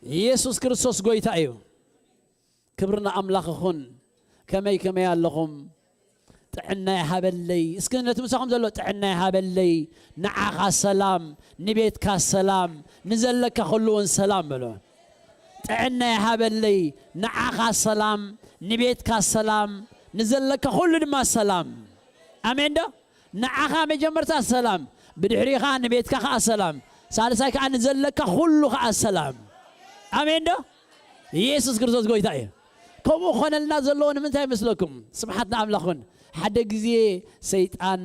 ኢየሱስ ክርስቶስ ጎይታ እዩ። ክብሪ ንኣምላኽ ይኹን። ከመይ ከመይ ኣለኹም? ጥዕና ይሃበለይ። እስኪ ነቲ ምሳኹም ዘሎ ጥዕና ይሃበለይ፣ ንዓኻ ሰላም፣ ንቤትካ ሰላም፣ ንዘለካ ኩሉ እውን ሰላም በሎ። ጥዕና ይሃበለይ፣ ንዓኻ ሰላም፣ ንቤትካ ሰላም፣ ንዘለካ ኩሉ ድማ ሰላም። ኣሜን ዶ? ንዓኻ መጀመርታ ሰላም፣ ብድሕሪ ኸዓ ንቤትካ ኸዓ ሰላም፣ ሳልሳይ ከኣ ንዘለካ ኩሉ ኸዓ ሰላም። ኣሜን ዶ? ኢየሱስ ክርስቶስ ጎይታ እዩ። ከምኡ ኾነልና ዘለዎ ንምንታይ ይመስለኩም? ስብሓት ንኣምላኽ ይኹን። ሓደ ግዜ ሰይጣን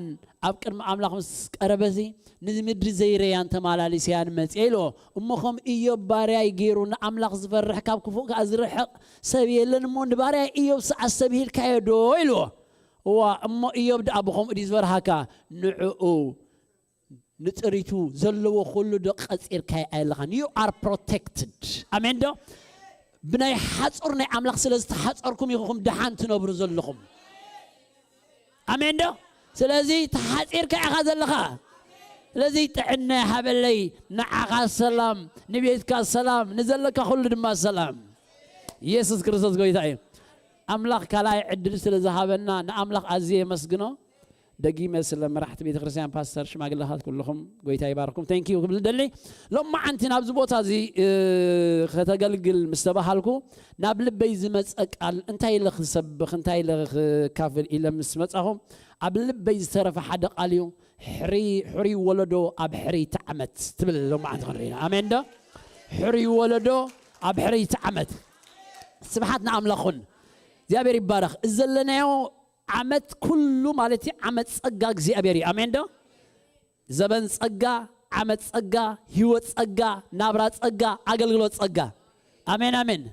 ኣብ ቅድሚ ኣምላኽ ምስ ቀረበሲ፣ "ንምድሪ ዘይረያን ተማላሊሰያን መጽየ" ኢልዎ። እሞ ከም ኢዮብ ባርያይ ገይሩ ንኣምላኽ ዝፈርሕ ካብ ክፉእ ከኣ ዝርሕቕ ሰብ የለን እሞ ንባርያይ ኢዮብ ሰዓት ሰብ ሂልካዮ ዶ ኢልዎ። እዋ እሞ ኢዮብ ደኣ ብኸምኡ ድዩ ዝበርሃካ? ንዕኡ ንጥሪቱ ዘለዎ ኩሉ ዶ ቀጺርካዮ ኣለኻን? You are protected። ኣሜን ዶ? ብናይ ሓጹር ናይ ኣምላኽ ስለ ዝተሓጸርኩም ኢኹም ደሓን ትነብሩ ዘለኹም። ኣሜን ዶ? ስለዚ ተሓጺርካ ኢኻ ዘለኻ። ስለዚ ጥዕና ይሃበለይ፣ ንዓኻ ሰላም፣ ንቤትካ ሰላም፣ ንዘለካ ኩሉ ድማ ሰላም። ኢየሱስ ክርስቶስ ጎይታ እዩ። ኣምላኽ ካልኣይ ዕድል ስለ ዝሃበና ንኣምላኽ ኣዝየ የመስግኖ። ደጊመ ስለ መራሕቲ ቤተ ክርስቲያን፣ ፓስተር፣ ሽማግለታት ኩልኹም ጎይታ ይባርኩም። Thank you ክብል ደሊ። ሎማዓንቲ ናብዚ ቦታ እዚ ከተገልግል ምስ ተባሃልኩ ናብ ልበይ ዝመፀ ቃል እንታይ ኢለ ክሰብኽ እንታይ ኢለ ክካፍል ኢለ ምስ መፃኹ ኣብ ልበይ ዝተረፈ ሓደ ቃል እዩ። ሕሩይ ወለዶ ኣብ ሕርይቲ ዓመት ትብል ሎማዓንቲ ክንርኢ ኢና። ኣሜን ዶ? ሕሩይ ወለዶ ኣብ ሕርይቲ ዓመት። ስብሓት ንኣምላኽ ይኹን። እግዚኣብሔር ይባረኽ። እዚ ዘለናዮ ዓመት ኩሉ ማለት እዩ ዓመት ጸጋ እግዚኣብሔር እዩ። ኣሜን ዶ? ዘበን ጸጋ፣ ዓመት ጸጋ፣ ህይወት ጸጋ፣ ናብራ ጸጋ፣ ኣገልግሎት ጸጋ። ኣሜን ኣሜን።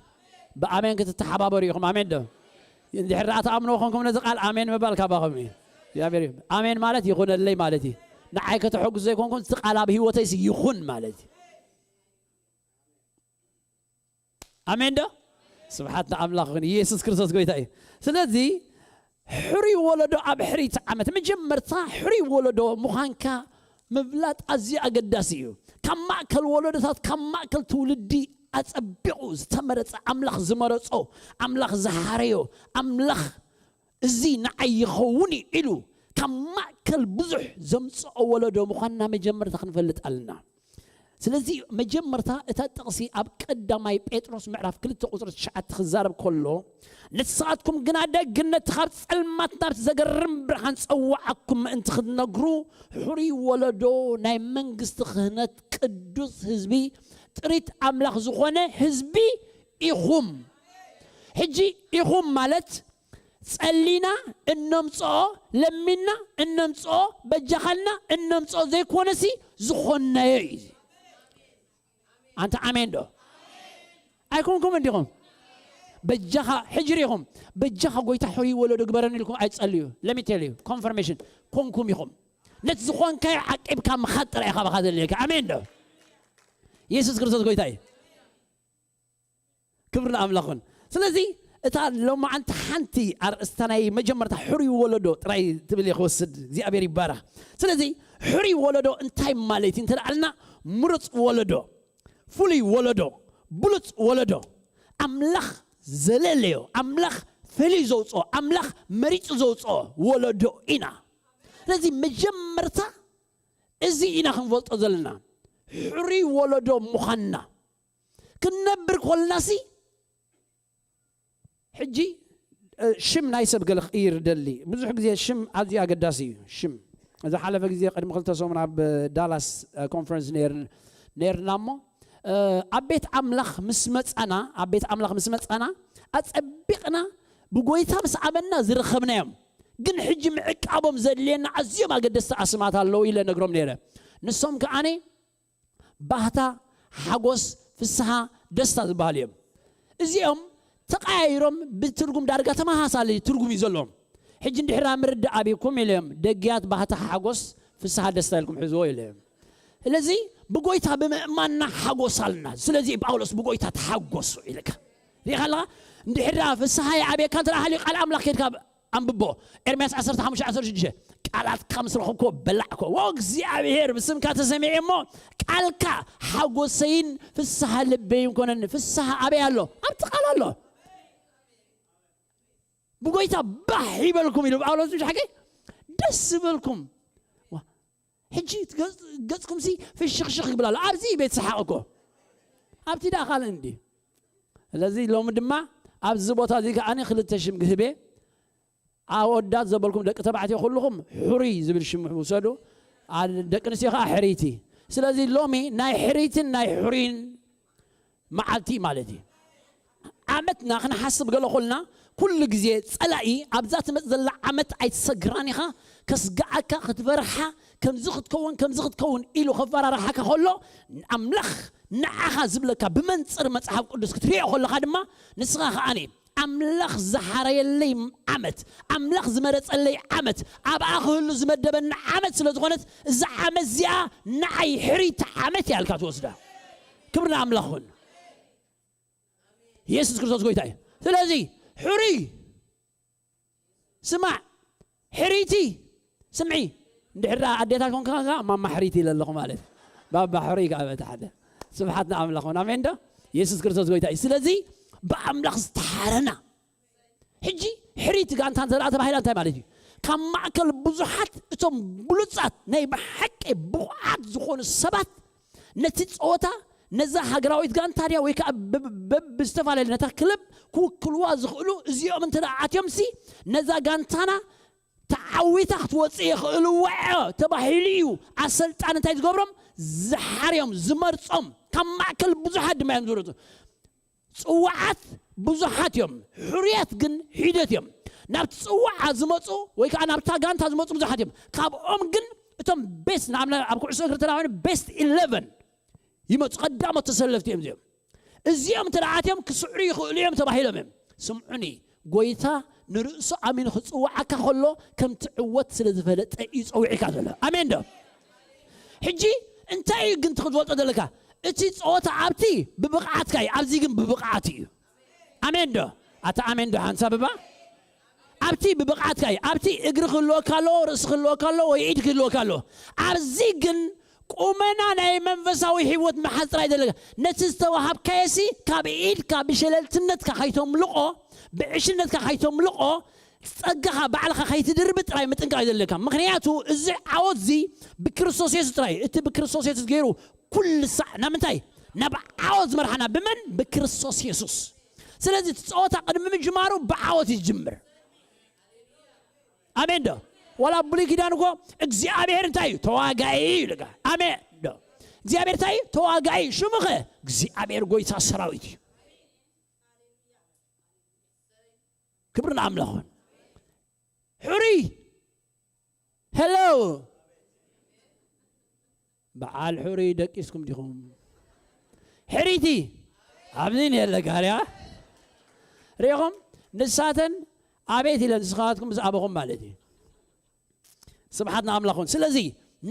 ብኣሜን ክትተሓባበሩ ኢኹም። ኣሜን ዶ? እንድሕር ደኣ ትኣምንዎ ኮንኩም ነዚ ቃል ኣሜን ምባል ካባኹም እዩ። እግዚኣብሔር እዩ። ኣሜን ማለት ይኹነለይ ማለት እዩ። ንዓይ ከተሐጉስ ዘይኮንኩም እቲ ቃል ኣብ ህይወተይስ ይኹን ማለት እዩ። ኣሜን ዶ? ስብሓት ንኣምላኽ ይኹን። ኢየሱስ ክርስቶስ ጎይታ እዩ። ስለዚ ሕሩይ ወለዶ ኣብ ሕርይቲ ዓመት መጀመርታ ሕሩይ ወለዶ ምዃንካ ምፍላጥ ኣዝዩ ኣገዳሲ እዩ። ካብ ማእከል ወለዶታት ካብ ማእከል ትውልዲ ኣጸቢቑ ዝተመረጸ ኣምላኽ ዝመረጾ ኣምላኽ ዝሓረዮ ኣምላኽ እዚ ንዓይ ይኸውን እዩ ኢሉ ካብ ማእከል ብዙሕ ዘምጽኦ ወለዶ ምዃንና መጀመርታ ክንፈልጥ ኣለና። ስለዚ መጀመርታ እታ ጥቕሲ ኣብ ቀዳማይ ጴጥሮስ ምዕራፍ ክልተ ቁጽሪ ትሽዓተ ክዛረብ ከሎ ንስኻትኩም ግና ደግነት ካብ ጸልማት ናብ ዘገርም ብርሃን ጸዋዓኩም ምእንቲ ክትነግሩ ሕሩይ ወለዶ ናይ መንግስቲ ክህነት ቅዱስ ህዝቢ ጥሪት ኣምላኽ ዝኾነ ህዝቢ ኢኹም። ሕጂ ኢኹም ማለት ጸሊና እነምጽኦ ለሚና እነምጽኦ በጃኻልና እነምጽኦ ዘይኮነሲ ዝኾንናዮ እዩ። ኣንታ ኣሜን ዶ ኣይኮንኩም እንዲኹም? በጃኻ ሕጂ ሪኹም በጃኻ ጎይታ ሕሩይ ወለዶ ግበረኒ ኢልኩም ኣይትጸልዩ። ለሚቴልዩ ኮንፈርሜሽን ኮንኩም ኢኹም። ነቲ ዝኾንካዮ ዓቂብካ ምኻድ ጥራይ ካባኻ ዘድልየካ። ኣሜን ዶ? ኢየሱስ ክርስቶስ ጎይታ እዩ። ክብሪ ንኣምላኽ ይኹን። ስለዚ እታ ሎማዓንቲ ሓንቲ ኣርእስታ ናይ መጀመርታ ሕሩይ ወለዶ ጥራይ ትብል እየ ክወስድ። እግዚኣብሔር ይባረኽ። ስለዚ ሕሩይ ወለዶ እንታይ ማለት እዩ እንተ ደኣልና ምሩፅ ወለዶ፣ ፍሉይ ወለዶ፣ ብሉፅ ወለዶ፣ ኣምላኽ ዘለለዮ፣ ኣምላኽ ፈልዩ ዘውፅኦ፣ ኣምላኽ መሪፁ ዘውፅኦ ወለዶ ኢና። ስለዚ መጀመርታ እዚ ኢና ክንፈልጦ ዘለና ሕሩይ ወለዶ ምዃንና። ክንነብር ኮልናሲ ሕጂ ሽም ናይ ሰብ ገለ ክቕይር ደሊ። ብዙሕ ግዜ ሽም ኣዝዩ ኣገዳሲ እዩ። ሽም ዝሓለፈ ግዜ ቅድሚ ክልተ ሰሙን ኣብ ዳላስ ኮንፈረንስ ነይርና እሞ ኣብ ቤት ኣምላኽ ምስ መጻና ኣብ ቤት ኣምላኽ ምስ መጻና ኣጸቢቕና ብጎይታ ምስ ኣመና ዝረኸብናዮም ግን ሕጂ ምዕቃቦም ዘድልየና ኣዝዮም ኣገደስቲ ኣስማት ኣለዉ ኢለ ነግሮም ነይረ። ንሶም ከኣኒ ባህታ፣ ሓጎስ፣ ፍስሃ፣ ደስታ ዝበሃሉ እዮም። እዚኦም ተቐያይሮም ብትርጉም ዳርጋ ተመሳሳሊ ትርጉም እዩ ዘለዎም። ሕጂ እንድሕራ ምርዳእ ኣብኩም ኢለ እዮም ደግያት ባህታ፣ ሓጎስ፣ ፍስሃ፣ ደስታ ኢልኩም ሕዝዎ ኢለ እዮም። ስለዚ ብጎይታ ብምእማንና ሓጎስ ኣልና። ስለዚ ጳውሎስ ብጎይታ ተሓጎሱ ኢልካ ሪኢኻ ኣለኻ። እንድሕራ ፍስሃ ይኣብየካ እንተ ሃልዩ ቃል ኣምላኽ ከድካ ኣንብቦ። ኤርምያስ ዓሰርተ ሓሙሽተ ዓሰርተ ሽዱሽተ፣ ቃላትካ ምስ ረኸብኩ በላዕኮ። ወ እግዚኣብሔር፣ ብስምካ ተሰሚዐ እሞ፣ ቃልካ ሓጎሰይን ፍስሃ ልበይን ኮነኒ። ፍስሃ ኣበይ ኣሎ? ኣብቲ ቃል ኣሎ። ብጎይታ ባህ ይበልኩም ኢሉ ጳውሎስ፣ ምሽ ሓቂ ደስ ይበልኩም። ዋ፣ ሕጂ ገጽ- ገጽኩም ሲ ፍሽኽሽኽ ይብል ኣሎ። ኣብዚ ቤት ሰሓቕ እኮ፣ ኣብቲ ደኣ ካልእ እንዲ። ስለዚ ሎሚ ድማ ኣብዚ ቦታ እዚ ከኣኒ ክልተ ሽም ግህቤ፣ ኣወዳት ዘበልኩም ደቂ ተባዕትዮ ኩልኹም ሕሩይ ዝብል ሽም ውሰዱ። ኣ- ደቂ ኣንስትዮ ከኣ ሕርይቲ። ስለዚ ሎሚ ናይ ሕርይትን ናይ ሕሩይን መዓልቲ ማለት እዩ። ዓመትና ክንሓስብ ገለ ኮልና፣ ኩሉ ግዜ ጸላኢ ኣብዛ ትመጽእ ዘላ ዓመት ኣይትሰግራን ኢኻ። ከስግኣካ፣ ክትፈርሓ፣ ከምዚ ክትከውን፣ ከምዚ ክትከውን ኢሉ ከፈራርሓካ ከሎ፣ ኣምላኽ ንዓኻ ዝብለካ ብመንጽር መጽሓፍ ቅዱስ ክትሪኦ ከለኻ ድማ፣ ንስኻ ከኣኒ ኣምላኽ ዝሓረየለይ ዓመት፣ ኣምላኽ ዝመረጸለይ ዓመት፣ ኣብኣ ክህሉ ዝመደበኒ ዓመት ስለ ዝኾነት፣ እዛ ዓመት እዚኣ ንዓይ ሕርይቲ ዓመት እያ ኢልካ ትወስዳ። ክብሪ ንኣምላኽ ይኹን። የሱስ ክርስቶስ ጎይታ እዩ። ስለዚ ሕሩይ ስማዕ፣ ሕርይቲ ስምዒ። እንድሕር ደኣ ኣዴታት ኮንካ፣ ማማ ሕርይቲ ኢለ ኣለኹ ማለት እዩ። ባባ ሕሩይ ከኣ በቲ ሓደ። ስብሓት ንኣምላኽ ይኹን። ኣሜን ዶ? የሱስ ክርስቶስ ጎይታ እዩ። ስለዚ ብኣምላኽ ዝተሓረና። ሕጂ ሕርይቲ ጋንታ እንተ ደኣ ተባሂላ እንታይ ማለት እዩ? ካብ ማእከል ብዙሓት እቶም ብሉጻት ናይ ብሓቂ ብቑዓት ዝኾኑ ሰባት ነቲ ጸወታ፣ ነዛ ሃገራዊት ጋንታ ድያ ወይ ከኣ ብ- ብ- ብዝተፈላለየ ነታ ክለብ ክውክልዋ ዝኽእሉ እዚኦም እንተ ደኣ ኣትዮም ሲ፣ ነዛ ጋንታና ተዓዊታ ክትወጽእ የኽእልዋ እዮ ተባሂሉ እዩ ኣሰልጣኒ እንታይ ዝገብሮም? ዝሓርዮም፣ ዝመርጾም። ካብ ማእከል ብዙሓት ድማ እዮም ዝመርጹ። ጽዋዓት ብዙሓት እዮም፣ ሕሩያት ግን ሒደት እዮም። ናብቲ ጽዋዓ ዝመጹ ወይ ከኣ ናብታ ጋንታ ዝመጹ ብዙሓት እዮም። ካብኦም ግን እቶም ቤስት፣ ንኣብነት ኣብ ኩዕሶ እግሪ ተላባኒ ቤስት ኢለቨን ይመጹ፣ ቀዳሞት ተሰለፍቲ እዮም እዚኦም። እዚኦም እንተ ደኣ ኣትዮም ክስዕሩ ይኽእሉ እዮም ተባሂሎም እዮም። ስምዑኒ፣ ጎይታ ንርእሱ ኣሚኑ ክጽውዓካ ከሎ ከም ትዕወት ስለ ዝፈለጠ እዩ ጸዊዕካ ዘሎ። ኣሜን ዶ? ሕጂ እንታይ እዩ ግን ትኽትወልጦ ዘለካ? እቲ ጸወታ ኣብቲ ብብቕዓትካ እዩ፣ ኣብዚ ግን ብብቕዓት እዩ። ኣሜን ዶ? ኣታ ኣሜን ዶ ሓንሳብ እባ? ኣብቲ ብብቕዓትካ እዩ። ኣብቲ እግሪ ክህልወካ ኣለዎ፣ ርእሲ ክህልወካ ኣለዎ፣ ወይ ኢድ ክህልወካ ኣለዎ። ኣብዚ ግን ቁመና ናይ መንፈሳዊ ህይወት ምሓዝ ጥራይ ዘለካ። ነቲ ዝተዋሃብካዮሲ ካብ ኢድካ ብሸለልትነትካ ከይተምልቆ፣ ብዕሽነትካ ከይተምልቆ፣ ጸጋኻ ባዕልኻ ከይትድርቢ ጥራይ ምጥንቃቕ እዩ ዘለካ። ምኽንያቱ እዚ ዓወት እዚ ብክርስቶስ የሱስ ጥራይ እዩ። እቲ ብክርስቶስ የሱስ ገይሩ ኩሉ ሳዕ ናብ ምንታይ? ናብ ዓወት ዝመርሓና ብመን? ብክርስቶስ የሱስ። ስለዚ እቲ ጸወታ ቅድሚ ምጅማሩ ብዓወት ይጅምር። ኣሜን ዶ? ዋላ ብሉይ ኪዳን እኮ እግዚኣብሔር እንታይ እዩ? ተዋጋኢ እዩ ኢሉካ። ኣሜን ዶ? እግዚኣብሔር እንታይ እዩ? ተዋጋኢ። ሽሙ ኸ? እግዚኣብሔር ጎይታ ሰራዊት እዩ። ክብሪ ንኣምላኽ ይኹን። ሕሩይ፣ ሄሎ፣ በዓል ሕሩይ ደቂስኩም ዲኹም? ሕርይቲ ኣብዚ ነለ ጋርያ ሪኢኹም? ንሳተን ኣቤት ኢለን ንስኻትኩም ምስ ኣበኹም ማለት እዩ። ስብሓት ንኣምላኽ ይኹን። ስለዚ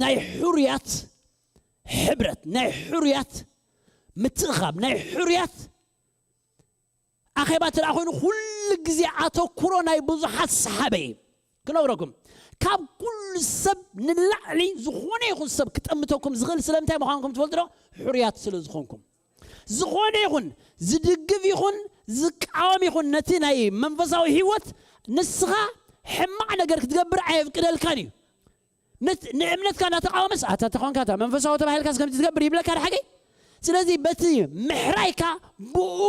ናይ ሕሩያት ሕብረት፣ ናይ ሕሩያት ምትእኻብ፣ ናይ ሕሩያት ኣኼባ እንተ ደኣ ኮይኑ፣ ኩሉ ግዜ ኣተኩሮ ናይ ብዙሓት ሰሓበ እዩ። ክነግረኩም፣ ካብ ኩሉ ሰብ ንላዕሊ ዝኾነ ይኹን ሰብ ክጠምተኩም ዝኽእል ስለምንታይ ምዃንኩም ትፈልጡ ዶ? ሕሩያት ስለ ዝኾንኩም። ዝኾነ ይኹን ዝድግፍ ይኹን ዝቃወም ይኹን ነቲ ናይ መንፈሳዊ ህይወት፣ ንስኻ ሕማቕ ነገር ክትገብር ኣየፍቅደልካን እዩ። ነት- ንእምነትካ እናተቃወመስ፣ ኣታ ተኾንካ እታ መንፈሳዊ ተባሂልካስ ከምዚ ትገብር ይብለካ ድሓቂ። ስለዚ በቲ ምሕራይካ ብኡ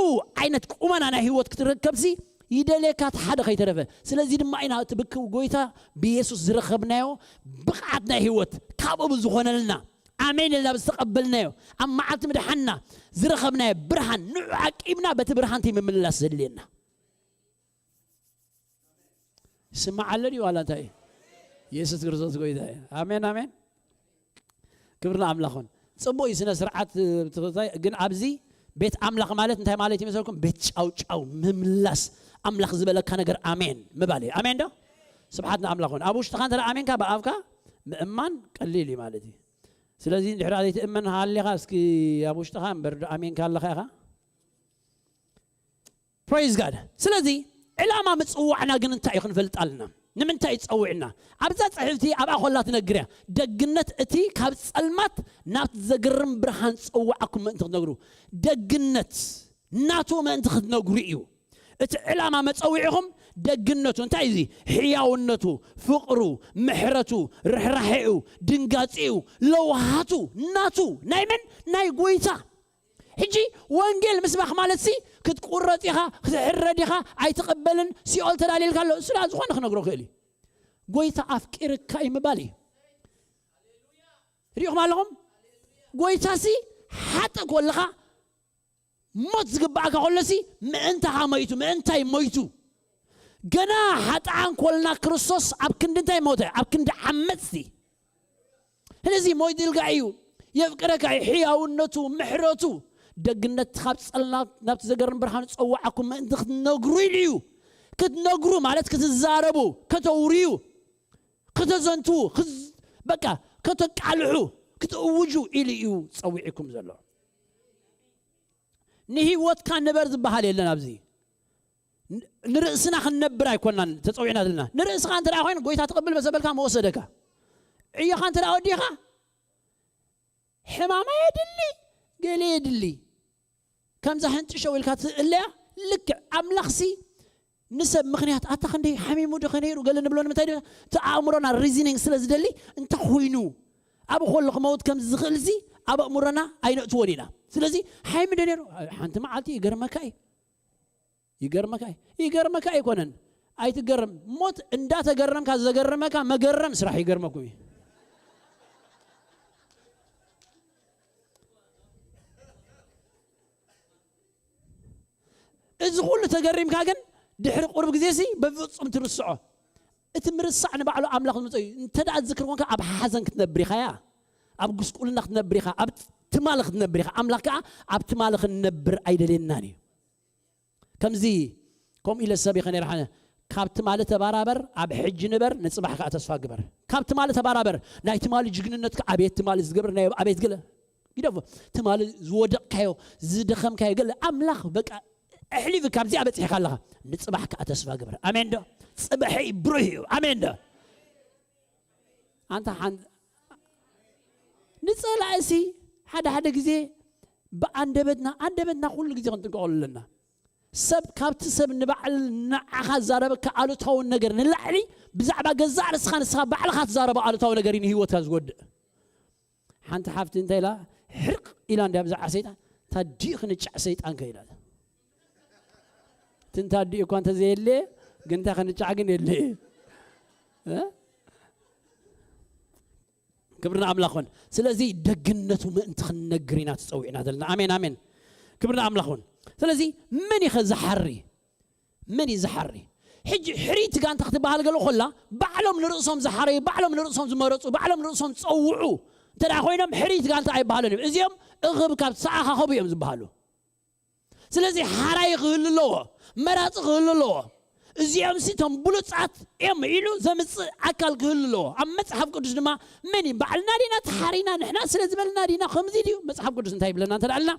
ዓይነት ቁመና ናይ ህይወት ክትርከብሲ ይደልየካ፣ እቲ ሓደ ከይተረፈ። ስለዚ ድማ ኢና እቲ ብክው ጎይታ ብየሱስ ዝረኸብናዮ ብቕዓት ናይ ህይወት ካብኡ ብዝኾነልና፣ ኣሜን ኢልና ብዝተቐበልናዮ፣ ኣብ መዓልቲ ምድሓንና ዝረኸብናዮ ብርሃን፣ ንዑ ዓቂብና በቲ ብርሃንቲ ምምልላስ ዘድልየና። ይስማዕ ኣሎ ድዩ ዋላ እንታይ? የሱስ ክርስቶስ ጎይታ እዩ። ኣሜን፣ ኣሜን። ክብሪ ንኣምላኽ ይኹን። ጽቡቕ እዩ ስነ ስርዓት፣ እ፣ ትኽታይ፣ ግን ኣብዚ ቤት ኣምላኽ ማለት እንታይ ማለት ይመስለኩም? ቤት ጫው ጫው፣ ምምላስ፣ ኣምላኽ ዝበለካ ነገር ኣሜን ምባል እዩ። ኣሜን ዶ? ስብሓት ንኣምላኽ ይኹን። ኣብ ውሽጥኻ እንተ ደኣ ኣሜንካ ብኣፍካ ምእማን ቀሊል እዩ ማለት እዩ። ስለዚ እንድሕር ዘይትእመን ሃሊኻ እስኪ ኣብ ውሽጥኻ እምበር ዶ ኣሜንካ ኣለኻ ኢኻ? ፕሬዝ ጋድ። ስለዚ ዕላማ ምጽዋዕና ግን እንታይ እዩ ክንፈልጥ ኣለና። ንምንታይ እዩ ጸዊዕና? ኣብዛ ጽሕፍቲ ኣብኣ ኮላ ትነግር እያ። ደግነት እቲ ካብ ጸልማት ናብቲ ዘገርም ብርሃን ጸዋዕኩም ምእንቲ ክትነግሩ። ደግነት ናቱ ምእንቲ ክትነግሩ እዩ። እቲ ዕላማ መጸዊዕኹም ደግነቱ እንታይ እዩ? እዚ ሕያውነቱ፣ ፍቕሩ፣ ምሕረቱ፣ ርሕራሕኡ፣ ድንጋጺኡ፣ ለውሃቱ ናቱ። ናይ መን? ናይ ጎይታ። ሕጂ ወንጌል ምስባኽ ማለት ሲ ክትቁረጽ ኢኻ፣ ክትሕረድ ኢኻ፣ ኣይትቕበልን፣ ሲኦል ተዳልየልካ ኣሎ። ስላ ዝኾነ ክነግሮ ክእል እዩ። ጎይታ ኣፍቂርካ እዩ ምባል እዩ። ሪኢኹም ኣለኹም? ጎይታ ሲ ሓጥእ ኮለኻ ሞት ዝግባእካ ኮለሲ ምእንታኻ ሞይቱ። ምእንታይ ሞይቱ? ገና ሓጥኣን ኮልና ክርስቶስ ኣብ ክንዲ እንታይ ሞተ? ኣብ ክንዲ ዓመፅቲ። ስለዚ ሞይቱ ኢልካ እዩ። የፍቅረካ እዩ። ሕያውነቱ፣ ምሕረቱ፣ ደግነት ካብ ጸልማት ናብቲ ዘገርም ብርሃን ጸዋዓኩም ምእንቲ ክትነግሩ ኢሉ እዩ። ክትነግሩ ማለት ክትዛረቡ፣ ከተውርዩ፣ ከተዘንትዉ፣ ክዝ-፣ በቃ ከተቃልሑ፣ ክትእውጁ ኢሉ እዩ ጸዊዕኩም ዘሎ። ንህይወትካ ንበር ዝበሃል የለን ኣብዚ። ን-፣ ንርእስና ክንነብር ኣይኮናን ተጸዊዕና ዘለና። ንርእስኻ እንተ ደኣ ኮይኑ ጎይታ ትቕብል መሰበልካ መወሰደካ። ዕዮኻ እንተ ደኣ ወዲኻ ሕማማ የድሊ፣ ገለ የድሊ። ከምዛ ሕንጭሸው ኢልካ ትእለያ ልክዕ ኣምላኽሲ ንሰብ ምኽንያት ኣታ ክንደይ ሓሚሙ ዶ ከነይሩ ገለ ንብሎ ንምንታይ ዶ? እቲ ኣእምሮና ሪዝኒንግ ስለ ዝደሊ እንታይ ኮይኑ ኣብ ኮሎ ክመውት ከም ዝኽእል ዚ ኣብ ኣእምሮና ኣይነእትዎን ኢና። ስለዚ ሓይሚ ዶ ነይሩ? ሓንቲ መዓልቲ ይገርመካ እዩ። ይገርመካ እዩ። ይገርመካ ኣይኮነን። ኣይትገርም። ሞት እንዳተገረምካ ዘገረመካ መገረም ስራሕ ይገርመኩም እዩ። እዚ ኩሉ ተገሪምካ ግን ድሕሪ ቁሩብ ግዜ ሲ በፍጹም ትርስዖ። እቲ ምርሳዕ ንባዕሉ ኣምላኽ ዝመጽኦ እዩ። እንተ ደኣ ትዝክር ኮንካ ኣብ ሓዘን ክትነብር ኢኻ እያ። ኣብ ጉስቁልና ክትነብር ኢኻ። ኣብ ትማሊ ክትነብር ኢኻ። ኣምላኽ ከኣ ኣብ ትማሊ ክንነብር ኣይደልየናን እዩ። ከምዚ ከምኡ ኢለ ሰብ ይኸ ነይረ ሓነ፣ ካብ ትማሊ ተባራበር፣ ኣብ ሕጂ ንበር፣ ንጽባሕ ከኣ ተስፋ ግበር። ካብ ትማሊ ተባራበር፣ ናይ ትማሊ ጅግንነትካ ኣቤት ትማሊ ዝገብር ናይ ኣቤት ገለ ግደፎ። ትማሊ ዝወደቕካዮ፣ ዝደኸምካዮ ገለ ኣምላኽ በቃ ኣሕሊፍካ ኣብዚኣ በጺሕካ ኣለኻ። ንጽባሕ ከኣ ተስፋ ግበር። ኣሜን ዶ? ጽባሐይ ብሩህ እዩ። ኣሜን ዶ? ኣንታ ሓን-፣ ንጸላእሲ ሓደ ሓደ ግዜ ብኣንደበትና፣ ኣንደበትና ኩሉ ግዜ ክንጥንቀቐሉ ኣለና። ሰብ ካብቲ ሰብ ንባዕል ንዓኻ ዝዛረበካ ኣሉታዊ ነገር ንላዕሊ ብዛዕባ ገዛእ ርእስኻ ንስኻ ባዕልኻ ትዛረቦ ኣሉታዊ ነገር እዩ ንህይወትካ ዝጎድእ። ሓንቲ ሓፍቲ እንታይ ኢላ ሕርቕ ኢላ እንዲያ ብዛዕባ ሰይጣን ታዲኡ ክንጫዕ ሰይጣን ከ ኢላ። ትንታዲኡ እኳ እንተዘየለ ግን እንታይ ክንጫዕ ግን የለ። እ? ክብሪ ንኣምላኽ ይኹን። ስለዚ ደግነቱ ምእንቲ ክንነግር ኢና ተጸዊዕና ዘለና። ኣሜን፣ ኣሜን። ክብሪ ንኣምላኽ ይኹን። ስለዚ መን እዩ ዝሓሪ? መን እዩ ዝሓሪ? ሕጂ ሕሪቲ ጋንታ ክትበሃል ገለ ኮላ ባዕሎም ንርእሶም ዝሓረዩ፣ ባዕሎም ንርእሶም ዝመረጹ፣ ባዕሎም ንርእሶም ዝጸውዑ እንተ ደኣ ኮይኖም ሕሪቲ ጋንታ ኣይበሃሉን እዮም። እዚኦም እኽብ ካብ ተኣኻኸቡ እዮም ዝበሃሉ። ስለዚ ሓራይ ክህሉ ኣለዎ፣ መራጺ ክህሉ ኣለዎ። እዚኦም ሲ እቶም ብሉጻት እዮም ኢሉ ዘምጽእ ኣካል ክህሉ ኣለዎ። ኣብ መጽሓፍ ቅዱስ ድማ መን እዩ? ባዕልና ዲና ተሓሪና ንሕና ስለ ዝበልና ዲና? ከምዚ ድዩ? መጽሓፍ ቅዱስ እንታይ ይብለና እንተ ደኣ ኣለና?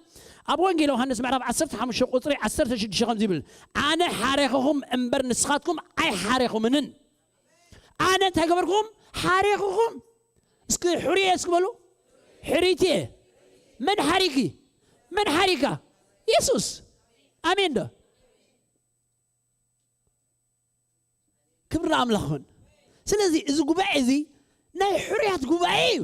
ኣብ ወንጌል ዮሃንስ ምዕራፍ ዓሰርተ ሓሙሽተ ቁጽሪ ዓሰርተ ሽዱሽተ ከምዚ ይብል፣ ኣነ ሓሬኹኹም እምበር ንስኻትኩም ኣይሓሬኹምንን። ኣነ እንታይ ገበርኩም? ሓሬኹኹም። እስኪ ሕሩየ እስኪ በሉ። ሕሪትየ። መን ሓሪኪ? መን ሓሪካ? የሱስ። ኣሜን ዶ? ክብሪ ንኣምላኽ ይኹን። ስለዚ እዚ ጉባኤ እዚ ናይ ሕሩያት ጉባኤ እዩ።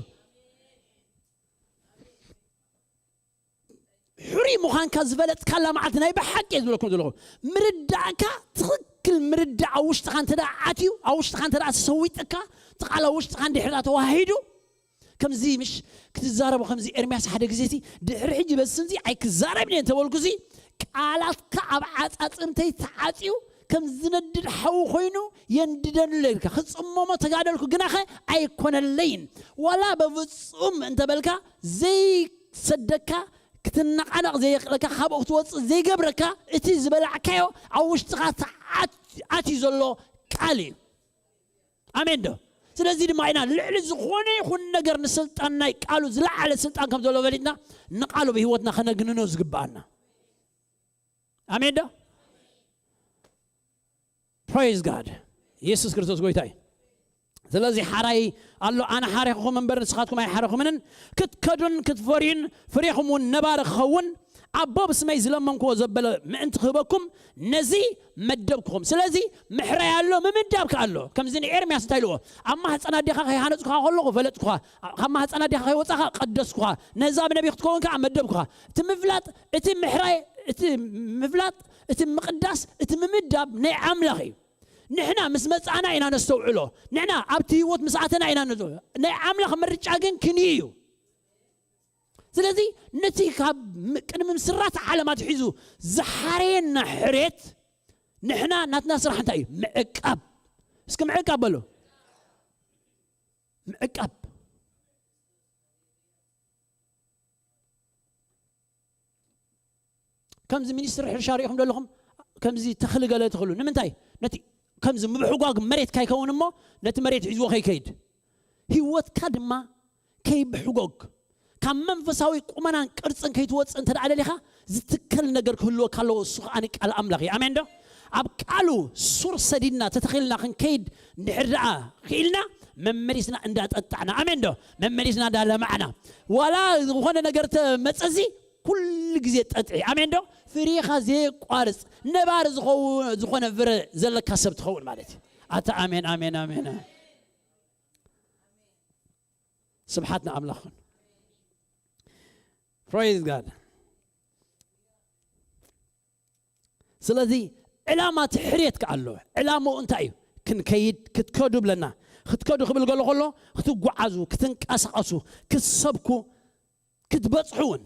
ሕሩይ ምዃንካ ዝፈለጥካላ መዓልቲ ናይ ብሓቂ እየ ዝብለኩም ዘለኹ። ምርዳእካ ትኽክል ምርዳእ ኣብ ውሽጥኻ እንተ ደኣ ኣትዩ፣ ኣብ ውሽጥኻ እንተ ደኣ ተሰዊጥካ፣ እቲ ቃል ኣብ ውሽጥኻ እንድሕር ደኣ ተዋሂዱ፣ ከምዚ ምሽ ክትዛረቡ፣ ከምዚ ኤርምያስ ሓደ ግዜ ሲ ድሕሪ ሕጂ በዚ ስምዚ ኣይክዛረብን እየ እንተበልኩ ሲ ቃላትካ ኣብ ዓጻጽምተይ ተዓጽዩ ከም ዝነድድ ሓዊ ኮይኑ የንድደሉ ኢልካ ክጽመሞ ተጋደልኩ፣ ግናኸ ኣይኮነለይን። ዋላ በፍጹም እንተበልካ ዘይሰደካ ክትነቓነቕ ዘየኽእለካ፣ ካብኡ ክትወጽእ ዘይገብረካ እቲ ዝበላዕካዮ ኣብ ውሽጥኻ ተዓት-፣ ኣትዩ ዘሎ ቃል እዩ። ኣሜን ዶ? ስለዚ ድማ ኢና ልዕሊ ዝኾነ ይኹን ነገር ንስልጣን ናይ ቃሉ ዝለዓለ ስልጣን ከም ዘሎ ፈሊጥና ንቃሉ ብህይወትና ከነግንኖ ዝግብኣና። ኣሜን ዶ? Praise God. ኢየሱስ ክርስቶስ ጎይታ እዩ። ስለዚ ሓራይ ኣሎ፣ ኣነ ሓረኹኹም እምበር ንስኻትኩም ኣይሓረኹምንን። ክትከዱን ክትፈርዩን ፍሬኹም እውን ነባሪ ክኸውን፣ ኣቦ ብስመይ ዝለመንክዎ ዘበለ ምእንቲ ክህበኩም ነዚ መደብክኹም። ስለዚ ምሕራይ ኣሎ፣ ምምዳብ ከኣ ኣሎ። ከምዚ ንኤርምያስ እንታይ ኢልዎ? ኣብ ማህፀን ኣዴኻ ከይሃነፅኩኻ ከለኹ ፈለጥኩኻ፣ ካብ ማህፀን ኣዴኻ ከይወፃኻ ቀደስኩኻ፣ ነዛብ ነቢ ክትከውን ከኣ መደብኩኻ። እቲ ምፍላጥ፣ እቲ ምሕራይ፣ እቲ ምፍላጥ፣ እቲ ምቕዳስ፣ እቲ ምምዳብ ናይ ኣምላኽ እዩ። ንሕና ምስ መጻእና ኢና ነስተውዕሎ። ንሕና ኣብቲ ህይወት ምስ ኣተና ኢና ነስተውዕሎ። ናይ ኣምላኽ ምርጫ ግን ክንዩ እዩ። ስለዚ ነቲ ካብ ም- ቅድሚ ምስራት ዓለም ኣትሒዙ ዝሓረየና ሕሬት፣ ንሕና ናትና ስራሕ እንታይ እዩ? ምዕቃብ። እስኪ ምዕቃብ በሉ። ምዕቃብ። ከምዚ ሚኒስትሪ ሕርሻ ርኢኹም ዘለኹም፣ ከምዚ ተኽሊ ገለ ትኽሉ ንምንታይ? ነቲ ከምዚ ምብሕጓግ መሬት ካይከውን እሞ፣ ነቲ መሬት ሒዝዎ ከይከይድ፣ ህይወትካ ድማ ከይብሕጎግ፣ ካብ መንፈሳዊ ቁመናን ቅርጽን ከይትወጽእ እንተ ደኣ ደሊኻ፣ ዝትከል ነገር ክህልወካ ኣለዎ። እሱ ከኣ ቃል ኣምላኽ እዩ። ኣሜን ዶ? ኣብ ቃሉ ሱር ሰዲድና ተተኺልና ክንከይድ እንድሕር ደኣ ክኢልና፣ መመሊስና እንዳጠጣዕና፣ ኣሜን ዶ? መመሊስና እንዳለማዕና፣ ዋላ ዝኾነ ነገር ተመጸዚ ኩሉ ግዜ ጠጥዒ፣ ኣሜን ዶ? ፍሬኻ ዘየቋርጽ ነባሪ ዝኸውን ዝኾነ ፍረ ዘለካ ሰብ ትኸውን ማለት እዩ። ኣታ ኣሜን ኣሜን ኣሜን። ስብሓት ንኣምላኽ ይኹን። Praise God። ስለዚ ዕላማ እቲ ሕርየት ከኣ ኣሎ። ዕላማኡ እንታይ እዩ? ክንከይድ ክትከዱ ብለና። ክትከዱ ክብል ገሎ ከሎ ክትጓዓዙ፣ ክትንቀሳቐሱ፣ ክትሰብኩ፣ ክትበጽሑ እውን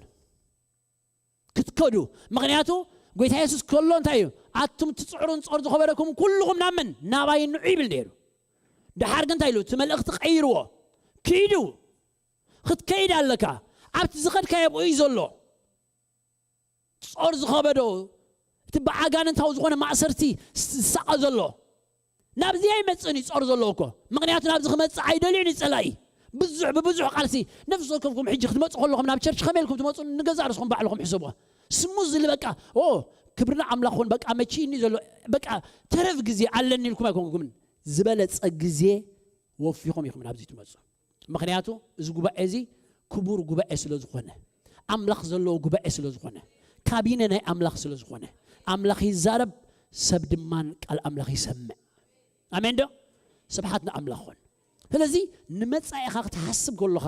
ክትከዱ። ምኽንያቱ ጎይታ የሱስ ከሎ እንታይ እዩ? ኣቱም ትጽዕሩን ጾር ዝኸበደኩም ኩልኹም ናብ መን? ናባይ ንዑ ይብል ነይሩ። ደሓር ግን እንታይ ኢሉ? እቲ መልእኽቲ ቀይርዎ። ኪዱ። ክትከይድ ኣለካ። ኣብቲ ዝኸድካዮ ኣብኡ እዩ ዘሎ። ጾር ዝኸበዶ፣ እቲ ብኣጋንንታዊ ዝኾነ ማእሰርቲ ዝሳቐ ዘሎ፣ ናብዚ ኣይመጽእን እዩ ጾር ዘለዎ እኮ። ምኽንያቱ ናብዚ ክመጽእ ኣይደልዩን እዩ ጸላኢ። ብዙሕ ብብዙሕ ቃልሲ ነፍሲ ወከፍኩም ሕጂ ክትመጹ ከለኹም ናብ ቸርች ከመይ ኢልኩም ትመጹ? ንገዛእ ርእስኹም ባዕልኹም ሕሰብዋ። ስሙ ዝል በቃ ኦ ክብርና ኣምላኽ ኹን በቃ መቺኒ ዘሎ በቃ ተረፍ ግዜ ኣለኒ ኢልኩም ኣይኮንኩምን። ዝበለጸ ግዜ ወፊኹም ኢኹም ናብዚ ትመጹ። ምኽንያቱ እዚ ጉባኤ እዚ ክቡር ጉባኤ ስለ ዝኾነ፣ ኣምላኽ ዘለዎ ጉባኤ ስለ ዝኾነ፣ ካቢነ ናይ ኣምላኽ ስለ ዝኾነ፣ ኣምላኽ ይዛረብ፣ ሰብ ድማን ቃል ኣምላኽ ይሰምዕ። ኣሜን ዶ? ስብሓት ንኣምላኽ ኾን። ስለዚ ንመጻኢኻ ክትሓስብ ከለኻ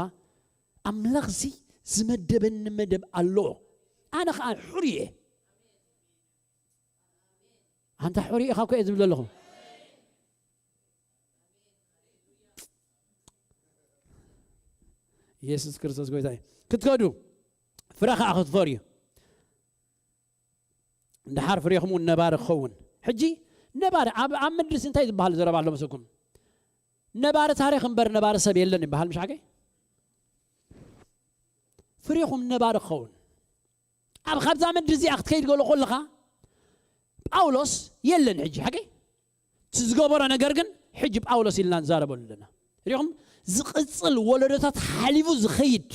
ኣምላኽ እዚ ዝመደበኒ መደብ ኣሎ። ኣነ ኸዓ ሕሩይ እየ። ኣንታ ሕሩይ ኢኻ እኮ እየ ዝብል ዘለኹ። ኢየሱስ ክርስቶስ ጎይታ እዩ። ክትከዱ ፍረ ኸዓ ክትፈርዩ እንድሓር ፍሬኹም እውን ነባሪ ክኸውን። ሕጂ ነባሪ ኣብ ኣብ ምድርሲ እንታይ ዝበሃል ዘረባ ኣሎ መስለኩም? ነባሪ ታሪኽ እምበር ነባሪ ሰብ የለን ይበሃል ምሽ ሓቀይ? ፍሬኹም ነባሪ ክኸውን ኣብ ካብዛ ምድሪ እዚኣ ክትከይድ ገሎ ከለኻ ጳውሎስ የለን ሕጂ ሓቂ እቲ ዝገበሮ ነገር ግን ሕጂ ጳውሎስ ኢልና ንዛረበሉ ኣለና። ሪኹም ዝቕፅል ወለዶታት ሓሊፉ ዝኸይድ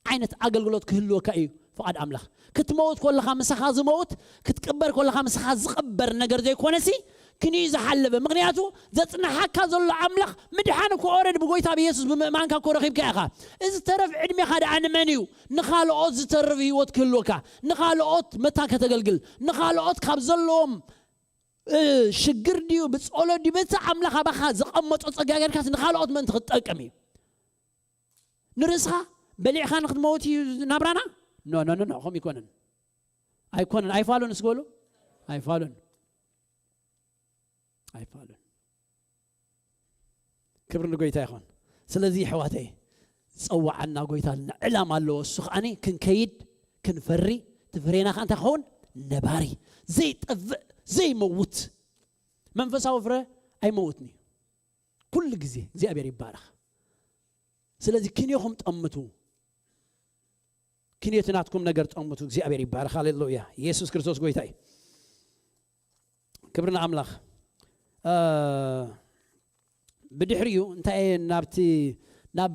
ዓይነት ኣገልግሎት ክህልወካ እዩ ፍቓድ ኣምላኽ። ክትመውት ከለኻ ምሳኻ ዝመውት ክትቅበር ከለኻ ምሳኻ ዝቕበር ነገር ዘይኮነሲ ክንዩ ዝሓለፈ ምክንያቱ ዘፅንሓካ ዘሎ ኣምላኽ ምድሓን እኮ ኦረድ ብጎይታ ብየሱስ ብምእማንካ እኮ ረኺብካ ኢኻ። እዚ ተረፍ ዕድሜኻ ደኣ ንመን እዩ? ንኻልኦት ዝተርፍ ህይወት ክህልወካ፣ ንኻልኦት መታ ከተገልግል፣ ንኻልኦት ካብ ዘለዎም ሽግር ድዩ ብፀሎት ድዩ በቲ ኣምላኽ ኣባኻ ዘቐመጦ ፀጋ ጌርካስ ንኻልኦት ምእንቲ ክትጠቅም እዩ። ንርእስኻ በሊዕኻ ንክትመውት እዩ ናብራና? ኖ ኖ ኖ ኖ ከምኡ ይኮነን። ኣይኮነን። ኣይፋሉን እስበሉ። ኣይፋሉን። ኣይፋሉን። ክብሪ ንጎይታ ይኹን። ስለዚ ኣሕዋተይ ዝፀዋዓና ጎይታ ኣለና ዕላማ ኣለዎ። እሱ ከዓኒ ክንከይድ ክንፈሪ እቲ ፍሬና ከዓ እንታይ ክኸውን ነባሪ ዘይጠፍእ ዘይመውት መንፈሳዊ ፍረ ኣይመውትን እዩ። ኩሉ ግዜ እግዚኣብሔር ይባረኽ። ስለዚ ክንዮኹም ጠምቱ ክንዮቲ ናትኩም ነገር ጠምቱ እግዚኣብሔር ይባረኽ። ሃሌሉያ ኢየሱስ ክርስቶስ ጎይታ እዩ። ክብሪ ንኣምላኽ። ብድሕሪኡ እንታይ ናብቲ ናብ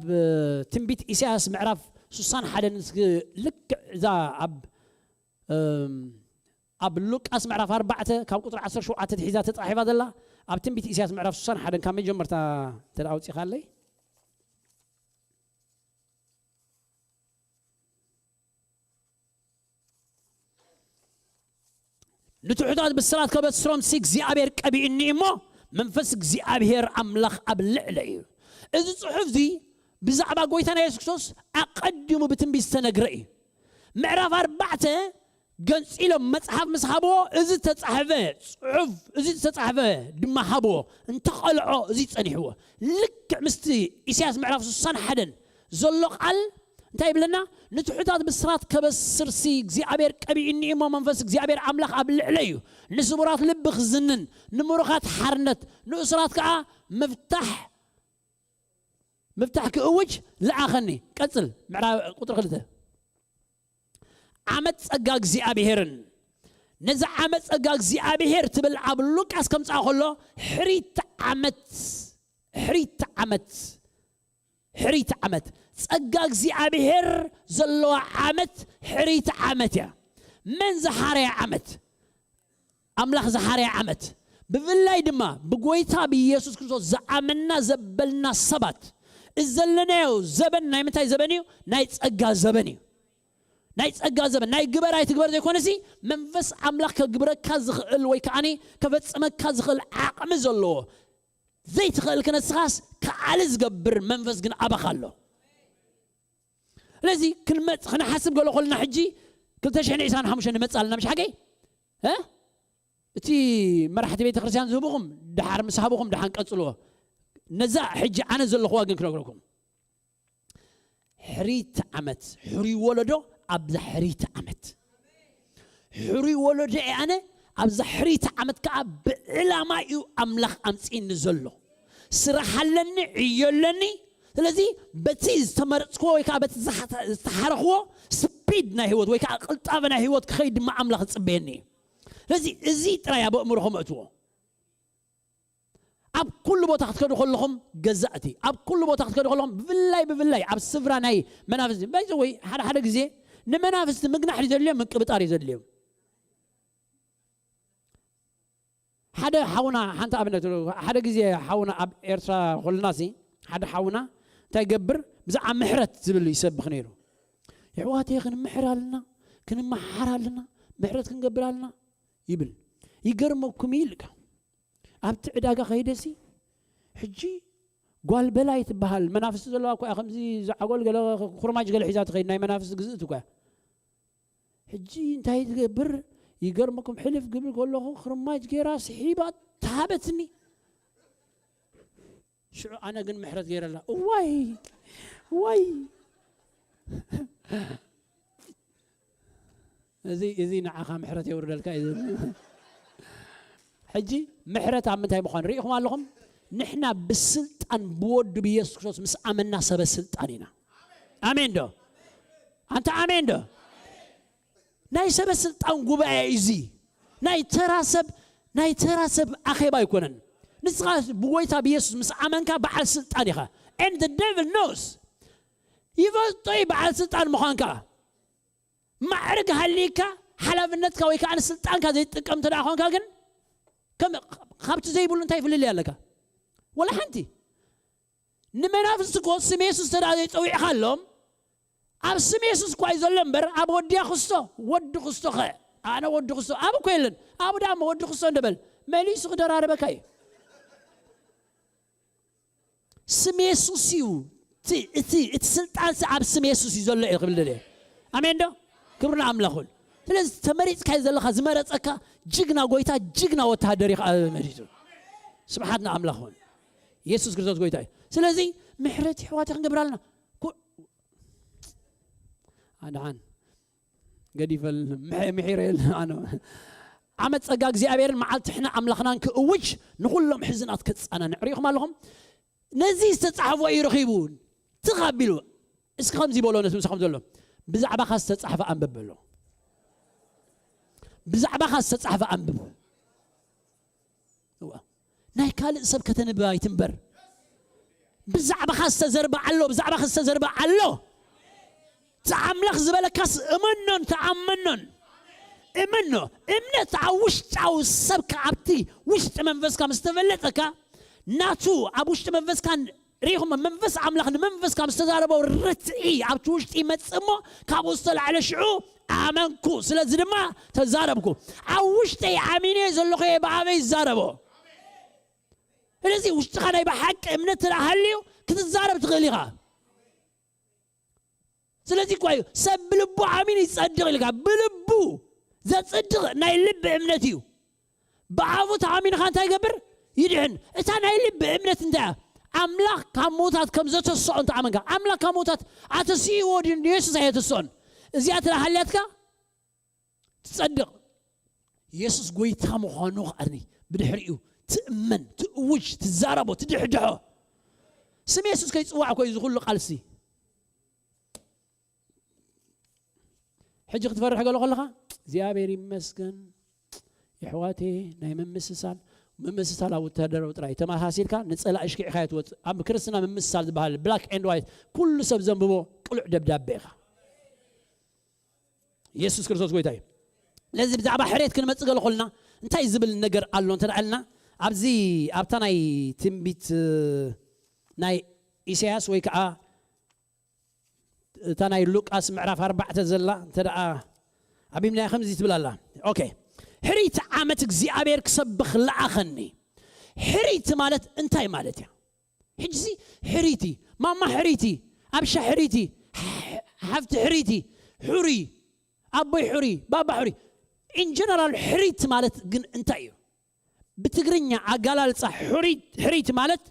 ትንቢት ኢሳያስ ምዕራፍ ሱሳን ሓደን ልክዕ እዛ ኣብ ኣብ ሉቃስ ምዕራፍ ኣርባዕተ ካብ ቁፅሪ ዓሰርተ ሸውዓተ ትሒዛ ተፃሒፋ ዘላ፣ ኣብ ትንቢት ኢሳያስ ምዕራፍ ስሳን ሓደን ካብ መጀመርታ እንተ ደኣ ኣውፂኻለይ። ንትሑታት ብስራት ከበስሮም ሲ እግዚኣብሔር ቀቢኡኒ እሞ መንፈስ እግዚኣብሔር ኣምላኽ ኣብ ልዕለ እዩ። እዚ ጽሑፍ እዚ ብዛዕባ ጎይታና የሱስ ክርስቶስ ኣቐዲሙ ብትንቢት ዝተነግረ እዩ። ምዕራፍ ኣርባዕተ ገንጺሎም መጽሓፍ ምስ ሃብዎ፣ እዚ ዝተጻሕፈ ጽሑፍ፣ እዚ ዝተጻሕፈ ድማ ሃብዎ። እንተቐልዖ እዚ ጸኒሕዎ። ልክዕ ምስቲ ኢሳያስ ምዕራፍ ስሳን ሓደን ዘሎ ቃል እንታይ ይብለና? ንትሑታት ብስራት ከበስር ሲ እግዚኣብሔር ቀቢኡኒ እሞ መንፈስ እግዚኣብሔር ኣምላኽ ኣብ ልዕለ እዩ። ንስቡራት ልቢ ክዝንን፣ ንምሩኻት ሓርነት፣ ንእሱራት ከኣ ምፍታሕ፣ ምፍታሕ ክእውጅ ለኣኸኒ። ቀጽል፣ ምዕራፍ ቁጥሪ ክልተ። ዓመት ጸጋ እግዚኣብሔርን ነዚ ዓመት ጸጋ እግዚኣብሔር ትብል ኣብ ሉቃስ ከምጽኣ ከሎ፣ ሕሪት ዓመት፣ ሕሪት ዓመት፣ ሕሪት ዓመት፣ ጸጋ እግዚኣብሔር ዘለዋ ዓመት ሕሪት ዓመት እያ። መን ዝሓረያ ዓመት? ኣምላኽ ዝሓረያ ዓመት። ብፍላይ ድማ ብጎይታ ብኢየሱስ ክርስቶስ ዝኣመንና ዘበልና ሰባት፣ እዚ ዘለናዮ ዘበን ናይ ምንታይ ዘበን እዩ? ናይ ጸጋ ዘበን እዩ። ናይ ጸጋ ዘበን፣ ናይ ግበር ኣይትግበር ዘይኮነሲ፣ መንፈስ ኣምላኽ ከግብረካ ዝኽእል ወይ ከዓኒ ከፈጽመካ ዝኽእል ዓቕሚ ዘለዎ፣ ዘይትኽእል ክነስኻስ ከዓሊ ዝገብር መንፈስ ግን ኣባኻ ኣሎ። ስለዚ ክንመጽ-፣ ክንሓስብ ገሎ ኮልና ሕጂ ክልተ ሽሕን ዕስራን ሓሙሽተን ንመጽእ ኣለና፣ ምሽ ሓቀይ? እ? እቲ መራሕቲ ቤተ ክርስቲያን ዝህብኹም፣ ደሓር ምስ ሃብኹም ደሓን ቀጽልዎ። ነዛ ሕጂ ኣነ ዘለኹዋ ግን ክነግረኩም። ሕሪት ዓመት፣ ሕሩይ ወለዶ ኣብዛ ሕሪት ዓመት። ሕሩይ ወለዶ እየ ኣነ፣ ኣብዛ ሕሪት ዓመት ከኣ ብዕላማ እዩ ኣምላኽ ኣምጺእኒ ዘሎ። ስራሕ ኣለኒ፣ ዕዮ ኣለኒ። ስለዚ በቲ ዝተመረጽክዎ ወይ ከኣ በቲ ዝሓ-፣ ዝተሓረኽዎ ስፒድ ናይ ህይወት ወይ ከኣ ቅልጣፈ ናይ ህይወት ክኸይድ ድማ ኣምላኽ ዝጽበየኒ እዩ። ስለዚ እዚ ጥራይ ኣብ ኣእምሮኹም እእትዎ። ኣብ ኩሉ ቦታ ክትከዱ ከለኹም ገዛእቲ፣ ኣብ ኩሉ ቦታ ክትከዱ ከለኹም ብፍላይ፣ ብፍላይ ኣብ ስፍራ ናይ መናፍስቲ፣ ባይ ዘ ወይ ሓደ ሓደ ግዜ ንመናፍስቲ ምግናሕ እዩ ዘድልዮም፣ ምቅብጣር እዩ ዘድልዮም። ሓደ ሓውና፣ ሓንቲ ኣብነት፣ ሓደ ግዜ ሓውና ኣብ ኤርትራ ኮለናሲ፣ ሓደ ሓውና እንታይ ይገብር? ብዛዕባ ምሕረት ዝብል ይሰብኽ ነይሩ። "የሕዋተይ ክንምሕር ኣለና፣ ክንመሓር ኣለና፣ ምሕረት ክንገብር ኣለና" ይብል። ይገርመኩም እዩ ኢልካ። ኣብቲ ዕዳጋ ከይደሲ፣ ሕጂ ጓል በላይ ትበሃል፣ መናፍስቲ ዘለዋ እኮ እያ፣ ከምዚ ዝዓጎል ገለ፣ ኩርማጅ ገለ ሒዛ ትኸይድ፣ ናይ መናፍስቲ ግዝእቲ እኮ እያ። ሕጂ እንታይ ትገብር? ይገርመኩም፣ ሕልፍ ክብል ከለኹ፣ ክርማጅ ገይራ ስሒባ ተሃበትኒ። ሽዑ ኣነ ግን ምሕረት ገይረላ። እዋይ፣ እዋይ። እዚ፣ እዚ ንዓኻ ምሕረት የውርደልካ እዩ ዝብል። ሕጂ ምሕረት ኣብ ምንታይ ምዃኑ ርኢኹም ኣለኹም? ንሕና ብስልጣን ብወዱ ብኢየሱስ ክርስቶስ ምስ ኣመንና ሰበ ስልጣን ኢና። ኣሜን ዶ? ኣንታ ኣሜን ዶ? ናይ ሰበ ስልጣን ጉባኤ እዩ እዚ። ናይ ተራ ሰብ፣ ናይ ተራ ሰብ ኣኼባ ኣይኮነን። ንስኻ ብጎይታ ብኢየሱስ ምስ ኣመንካ በዓል ስልጣን ኢኻ። And the devil knows። ይፈልጦ እዩ በዓል ስልጣን ምዃንካ። ማዕርግ ሃሊካ፣ ሓላፍነትካ ወይ ከኣ ንስልጣንካ ዘይትጥቀም እንተ ደኣ ኾንካ ግን፣ ከም፣ ካብቲ ዘይብሉ እንታይ ፍልልይ ኣለካ? ወላ ሓንቲ። ንመናፍስቲ እኮ ስም የሱስ እንተ ደኣ ዘይጸዊዕካሎም፣ ኣብ ስም የሱስ እኳ እዩ ዘሎ እምበር፣ ኣብ ወድያ ክስቶ፣ ወዲ ክስቶ ኸ? ኣነ ወዲ ክስቶ፣ ኣብ እኮ የለን። ኣብ ደኣ እሞ ወዲ ክስቶ እንደ በል፣ መሊሱ ክደራርበካ እዩ። ስም የሱስ እዩ። እቲ፣ እቲ፣ እቲ ስልጣን ሲ ኣብ ስም የሱስ እዩ ዘሎ እየ ክብል ደልየ። ኣሜን ዶ? ክብሪ ንኣምላኽ ይኹን። ስለዚ ተመሪጽካዮ ዘለኻ፣ ዝመረጸካ ጅግና ጎይታ፣ ጅግና ወተሃደር እዩ ከዓ መሪጹ። ስብሓት ንኣምላኽ ይኹን። የሱስ ክርስቶስ ጎይታ እዩ። ስለዚ ምሕረት የሕዋት ክንገብር ኣለና። ኩ-፣ ኣድሓን ገዲፈል ምሕ-፣ ምሒረ የለ ኣነ። ዓመት ጸጋ እግዚኣብሔርን መዓልቲ ሕነ ኣምላኽናን ክእውጅ ንኹሎም ሕዝናት ከጸናንዕ ርኢኹም ኣለኹም። ነዚ ዝተጻሕፎ እዩ ረኺቡ፣ ትኽ ኣቢሉ። እስኪ ከምዚ በሎ ነቲ ምሳኹም ዘሎ፣ "ብዛዕባኻ ዝተጻሕፈ ኣንብብ" በሎ። ብዛዕባኻ ዝተጻሕፈ ኣንብብ። እዋ። ናይ ካልእ ሰብ ከተንብብ ኣይትንበር። ብዛዕባኻ ዝተዘርበ ኣሎ፣ ብዛዕባኻ ዝተዘርበ ኣሎ። እቲ ኣምላኽ ዝበለካስ እመኖን ተኣመኖን። እመኖ። እምነት ኣብ ውሽጣዊ ሰብካ፣ ኣብቲ ውሽጢ መንፈስካ ምስ ተፈለጠካ፣ ናቱ ኣብ ውሽጢ መንፈስካ ርኢኹም፣ መንፈስ ኣምላኽ ንመንፈስካ ምስ ተዛረቦ፣ ርትዒ ኣብቲ ውሽጢ ይመጽእ እሞ፣ ካብኡ ዝተላዕለ ሽዑ ኣመንኩ፣ ስለዚ ድማ ተዛረብኩ። ኣብ ውሽጠይ ኣሚነ ዘለኹ እየ ብኣበይ ይዛረቦ። ስለዚ ውሽጥኻ ናይ ብሓቂ እምነት እንተ ደኣ ሃልዩ፣ ክትዛረብ ትኽእል ኢኻ። ስለዚ እኮ እዩ ሰብ ብልቡ ኣሚኑ ይጸድቕ ኢልካ። ብልቡ ዘጽድቕ ናይ ልቢ እምነት እዩ። ብኣፉ ተኣሚንኻ እንታይ ይገብር? ይድሕን። እታ ናይ ልቢ እምነት እንታይ እያ? ኣምላኽ ካብ ምዉታት ከም ዘተስኦ እንተ ኣመንካ፣ ኣምላኽ ካብ ምዉታት ኣተሲእዎ ድዩ? ንየሱስ ኣየተስኦን። እዚኣ ትላ ሃልያትካ ትጸድቕ። የሱስ ጐይታ ምዃኑ ከኣኒ ብድሕሪኡ ትእመን፣ ትእውጅ፣ ትዛረቦ፣ ትድሕድሖ። ስም የሱስ ከይጽዋዕ እኮ እዩ እዚ ኩሉ ቃልሲ። ሕጂ ክትፈርሕ ገሎ ከለኻ፣ እግዚኣብሔር ይመስገን፣ የሕዋቴ፣ ናይ ምምስሳል፣ ምምስሳል ኣብ ወታደራዊ ጥራይ ተመሳሲልካ ንጸላኢ ሽኪዕካ እያ ትወጽእ። ኣብ ክርስትና ምምስሳል ዝበሃል ብላክ ኤንድ ዋይት፣ ኩሉ ሰብ ዘንብቦ ቅሉዕ ደብዳቤ ኢኻ። የሱስ ክርስቶስ ጐይታ እዩ። ስለዚ ብዛዕባ ሕሬት ክንመጽእ ገለ ኾልና፣ እንታይ ዝብል ነገር ኣሎ እንተ ደኣ ኢልና፣ ኣብዚ ኣብታ ናይ ትንቢት፣ እ፣ ናይ ኢሳያስ ወይ ከዓ እታ ናይ ሉቃስ ምዕራፍ ኣርባዕተ ዘላ እንተ ደኣ ኣቢብናያ ከምዚ ትብል ኣላ። ኦኬ። ሕሪት ዓመት እግዚኣብሔር ክሰብኽ ለኣኸኒ። ሕሪት ማለት እንታይ ማለት እያ? ሕጂሲ ሕሪቲ፣ ማማ ሕሪቲ፣ ኣብሻ ሕሪቲ፣ ሓ-፣ ሓፍቲ ሕሪቲ፣ ሕሩይ፣ ኣቦይ ሕሩይ፣ ባባ ሕሩይ። ኢን ጀነራል ሕሪት ማለት ግን እንታይ እዩ? ብትግርኛ ኣጋላልጻ ሕሪት፣ ሕሪት ማለት፣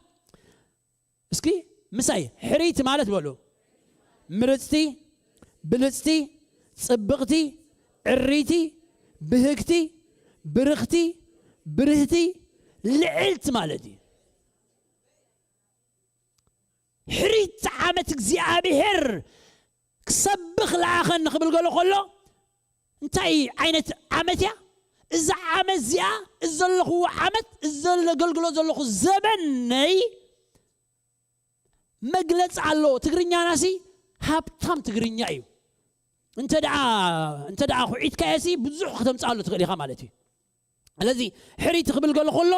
እስኪ ምሳይ፣ ሕሪት ማለት በሉ። ምርጽቲ፣ ብልጽቲ፣ ጽብቕቲ፣ ዕሪቲ፣ ብህግቲ፣ ብርኽቲ፣ ብርህቲ፣ ልዕልቲ ማለት እዩ። ሕሪት ዓመት እግዚኣብሔር ክሰብኽ ለኣኸኒ ክብል ገሎ ከሎ፣ እንታይ ዓይነት ዓመት እያ? እዛ ዓመት እዚኣ፣ እዚ ዘለኹዎ ዓመት፣ እዚ ዘለ-፣ ዘገልግሎ ዘለኹ ዘበነይ መግለጺ ኣለዎ። ትግርኛናሲ ሃብታም ትግርኛ እዩ። እንተ ደኣ፣ እንተ ደኣ ኩዒትካዮሲ ብዙሕ ከተምጽኣሉ ትኽእል ኢኻ ማለት እዩ። ስለዚ ሕሪት ክብል ገሎ ከሎ፣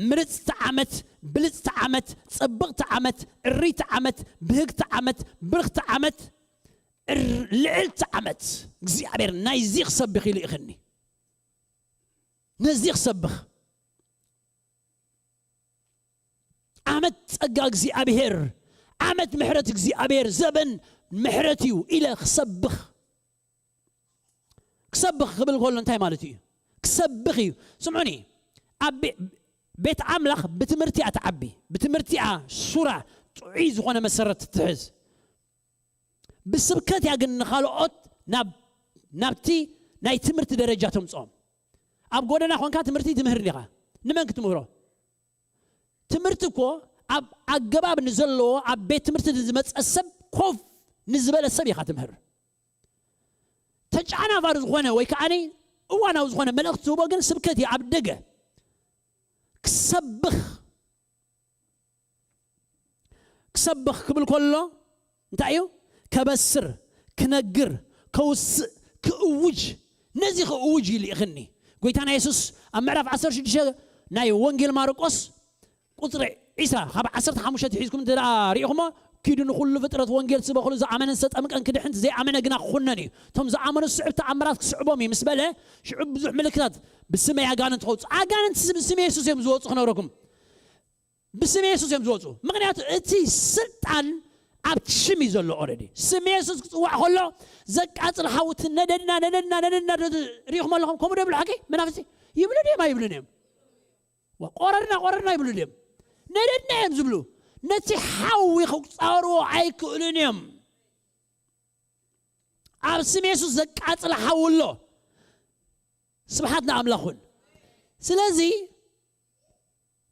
ምርጽቲ ዓመት፣ ብልጽቲ ዓመት፣ ጽብቕቲ ዓመት፣ እሪቲ ዓመት፣ ብህግቲ ዓመት፣ ብርኽቲ ዓመት፣ እር-፣ ልዕልቲ ዓመት፣ እግዚኣብሔር ናይዚ ክሰብኽ ኢሉ ይእኽኒ። ነዚ ክሰብኽ። ዓመት ጸጋ እግዚኣብሔር፣ ዓመት ምሕረት እግዚኣብሔር፣ ዘበን ምሕረት እዩ ኢለ ክሰብኽ። ክሰብኽ ክብል ከሎ እንታይ ማለት እዩ? ክሰብኽ እዩ። ስምዑኒ፣ ኣብ ቤ-፣ ቤት ኣምላኽ ብትምህርቲ እያ ትዓቢ። ብትምህርቲ እያ ሱራ ጥዑይ ዝኾነ መሰረት ትሕዝ። ብስብከት እያ ግን ንኻልኦት ናብ፣ ናብቲ ናይ ትምህርቲ ደረጃ ተምጽኦም። ኣብ ጎደና ኾንካ ትምህርቲ ትምህር እንዲኻ። ንመን ክትምህሮ? ትምህርቲ እኮ ኣብ ኣገባብ ንዘለዎ ኣብ ቤት ትምህርቲ ንዝመጸ ሰብ ኮፍ ንዝበለ ሰብ ኢኻ ትምህር። ተጫናፋሪ ዝኾነ ወይ ከዓኒ እዋናዊ ዝኾነ መልእኽቲ ዝህቦ ግን ስብከት እዩ። ኣብ ደገ ክሰብኽ፣ ክሰብኽ ክብል ከሎ እንታይ እዩ? ከበስር፣ ክነግር፣ ከውስእ፣ ክእውጅ፣ ነዚ ክእውጅ እዩ ልኢኽኒ። ጐይታና የሱስ ኣብ ምዕራፍ ዓሰርተ ሽዱሽተ ናይ ወንጌል ማርቆስ ቁጽሪ ዒስራ፣ ካብ ዓሰርተ ሓሙሽተ ሒዝኩም እንተ ደኣ ርኢኹሞ፣ "ኪዱ ንኹሉ ፍጥረት ወንጌል ስበኹሉ፣ ዝኣመነን ዝተጠምቀን ክድሕን፣ ዘይኣመነ ግና ክኹነን እዩ። እቶም ዝኣመኑ ዝስዕብ ተኣምራት ክስዕቦም እዩ" ምስ በለ፣ ሽዑ ብዙሕ ምልክታት፣ ብስመይ ኣጋንንት ከውጽእ፣ ኣጋንንት ብስም የሱስ እዮም ዝወጹ ክነግረኩም። ብስም የሱስ እዮም ዝወጹ። ምኽንያቱ እቲ ስልጣን ኣብቲ ሽም እዩ ዘሎ። ኦረዲ ስም የሱስ ክጽዋዕ ከሎ ዘቃጽል ሓዊ እቲ ነደድና፣ ነደድና፣ ነደድና፣ ዶ-፣ ርኢኹም ኣለኹም? ከምኡ ዶ ይብሉ ሓቂ? መናፍስቲ ይብሉ ድዮም ኣይብሉን እዮም? ዋ፣ ቆረድና፣ ቆረድና ይብሉ ድዮም? ነደድና እዮም ዝብሉ። ነቲ ሓዊ ክጻወርዎ ኣይክእሉን እዮም። ኣብ ስም የሱስ ዘቃጽል ሓዊ ኣሎ። ስብሓት ንኣምላኽ ይኹን። ስለዚ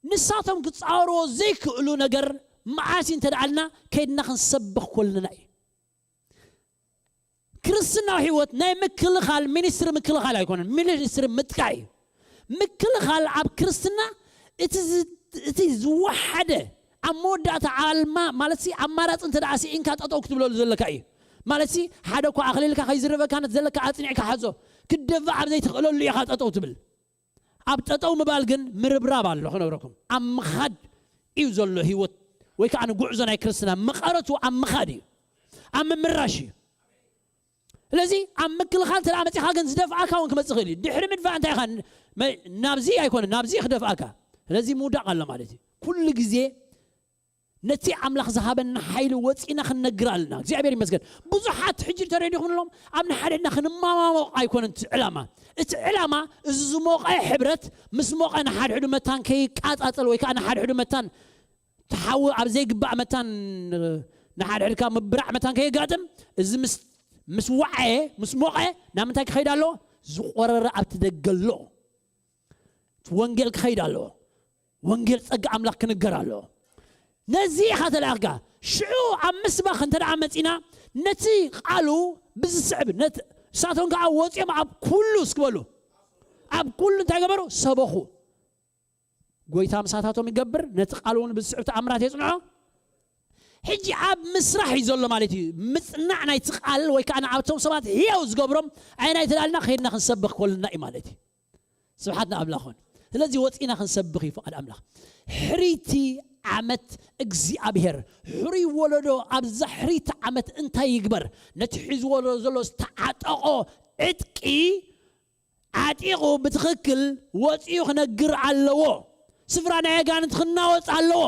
ንሳቶም ክጻወርዎ ዘይክእሉ ነገር መዓስ እዩ እንተ ደኣልና፣ ከይድና ክንሰብኽ ኮለና እዩ። ክርስትናዊ ህይወት ናይ ምክልኻል፣ ሚኒስትሪ ምክልኻል ኣይኮነን፣ ሚኒስትሪ ምጥቃዕ እዩ። ምክልኻል ኣብ ክርስትና እቲ ዝ-፣ እቲ ዝወሓደ ኣብ መወዳእታ ዓልማ፣ ማለት ሲ፣ ኣማራጺ እንተ ደኣ ስኢንካ ጠጠው ክትብለሉ ዘለካ እዩ። ማለት ሲ፣ ሓደ እኳ ኣኽሊልካ ከይዝርበካ ነቲ ዘለካ ኣጽኒዕካ ሓዞ። ክትደፍእ ኣብ ዘይትኽእለሉ ኢኻ ጠጠው ትብል። ኣብ ጠጠው ምባል ግን ምርብራብ ኣሎ። ክነግረኩም፣ ኣብ ምኻድ እዩ ዘሎ ህይወት፣ ወይ ከዓ ንጉዕዞ ናይ ክርስትና መቐረቱ ኣብ ምኻድ እዩ፣ ኣብ ምምራሽ እዩ። ስለዚ ኣብ ምክልኻል እንተ ደኣ መጺኻ ግን ዝደፍኣካ እውን ክመጽእ ይኽእል እዩ። ድሕሪ ምድፋእ እንታይ ኢኻ? መ- ናብዚ ኣይኮነን፣ ናብዚ ክደፍኣካ። ስለዚ ምውዳቕ ኣሎ ማለት እዩ። ኩሉ ግዜ ነቲ ኣምላኽ ዝሃበና ሓይሊ ወጺእና ክንነግር ኣለና። እግዚኣብሔር ይመስገን። ብዙሓት ሕጂ ተረዲኹም ኣለኹም፣ ኣብ ንሓድሕድና ክንማማሞቕ ኣይኮነን እቲ ዕላማ። እቲ ዕላማ እዚ ዝሞቐ ሕብረት ምስ ሞቐ ንሓድሕዱ መታን ከይቃጻጸል ወይ ከዓ ንሓድሕዱ መታን ተሓዊ ኣብ ዘይግባእ መታን ንሓድሕድካ ምብራዕ መታን ከየጋጥም፣ እዚ ምስ ምስ ወዓየ፣ ምስ ሞቐ ናብ ምንታይ ክኸይድ ኣለዎ? ዝቆረረ ኣብቲ ደገ ኣሎ። እቲ ወንጌል ክኸይድ ኣለዎ። ወንጌል ጸጋ ኣምላኽ ክንገር ኣለዎ። ነዚ ኢኻ ተላእኽካ። ሽዑ ኣብ ምስባኽ እንተ ደኣ መጺና፣ ነቲ ቃሉ ብዝስዕብ፣ ነት- ንሳቶም ከኣ ወጺኦም ኣብ ኩሉ እስክበሉ፣ ኣብ ኩሉ እንታይ ገበሩ? ሰበኹ። ጎይታ ምሳታቶም ይገብር፣ ነቲ ቃል እውን ብዝስዕብ ተኣምራት የጽንዖ። ሕጂ ኣብ ምስራሕ እዩ ዘሎ ማለት እዩ። ምጽናዕ ናይቲ ቃል ወይ ከዓ ንኣብቶም ሰባት ህያው ዝገብሮም ኣየናይ ተዳልና ከይድና ክንሰብኽ ከልና እዩ ማለት እዩ። ስብሓት ንኣምላኽ ይኹን። ስለዚ ወፂና ክንሰብኽ እዩ ፍቓድ ኣምላኽ። ሕሪቲ ዓመት እግዚኣብሔር፣ ሕሩይ ወለዶ ኣብዛ ሕሪቲ ዓመት እንታይ ይግበር? ነቲ ሒዝዎ ዘሎ ዝተዓጠቖ ዕጥቂ ዓጢቑ ብትኽክል ወፂኡ ክነግር ኣለዎ። ስፍራ ናይ ኣጋንንት ክናወፅ ኣለዎ።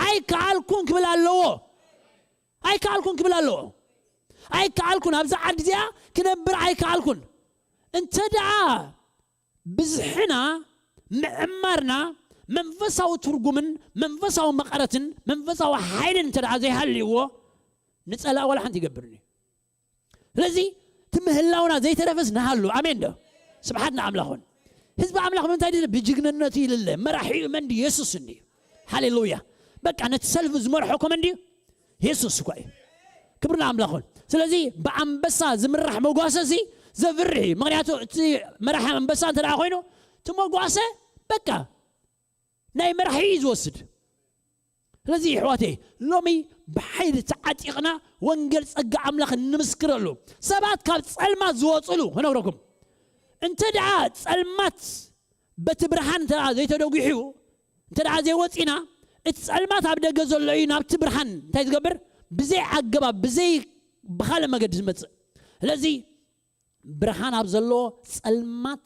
ኣይከኣልኩን ክብል ኣለዎ። ኣይከኣልኩን ክብል ኣለዎ። ኣይከኣልኩን፣ ኣብዛ ዓዲ እዚኣ ክነብር ኣይከኣልኩን። እንተ ደኣ ብዝሕና ምዕማርና መንፈሳዊ ትርጉምን መንፈሳዊ መቐረትን መንፈሳዊ ሓይልን እንተ ደኣ ዘይሃልይዎ፣ ንጸላእ ዋላ ሓንቲ ይገብርን እዩ። ስለዚ እቲ ምህላውና ዘይተረፈስ ንሃሉ። ኣሜን ዶ? ስብሓት ንኣምላኽ ይኹን። ህዝቢ ኣምላኽ ብምንታይ ድለ? ብጅግንነቱ ይልለ። መራሒኡ መን ድዩ? የሱስ እንድዩ። ሃሌሉያ። በቃ ነቲ ሰልፊ ዝመርሖ እኮ መን ድዩ? የሱስ እኳ እዩ። ክብሪ ንኣምላኽ ይኹን። ስለዚ ብኣንበሳ ዝምራሕ መጓሰ እዚ ዘፍርሕ እዩ። ምኽንያቱ እቲ መራሒ ኣንበሳ እንተ ደኣ ኮይኑ፣ እቲ መጓሰ በቃ ናይ መራሒ እዩ ዝወስድ። ስለዚ ይሕዋተይ፣ ሎሚ ብሓይሊ ተዓጢቕና ወንጌል ጸጋ ኣምላኽ ንምስክረሉ፣ ሰባት ካብ ጸልማት ዝወጽሉ ክነግረኩም። እንተ ደኣ ጸልማት በቲ ብርሃን እንተ ደኣ ዘይተደጒሑ፣ እንተ ደኣ ዘይወጺና፣ እቲ ጸልማት ኣብ ደገ ዘሎ እዩ ናብቲ ብርሃን እንታይ ዝገብር? ብዘይ ኣገባብ፣ ብዘይ ብኻልእ መገዲ ዝመጽእ። ስለዚ ብርሃን ኣብ ዘለዎ ጸልማት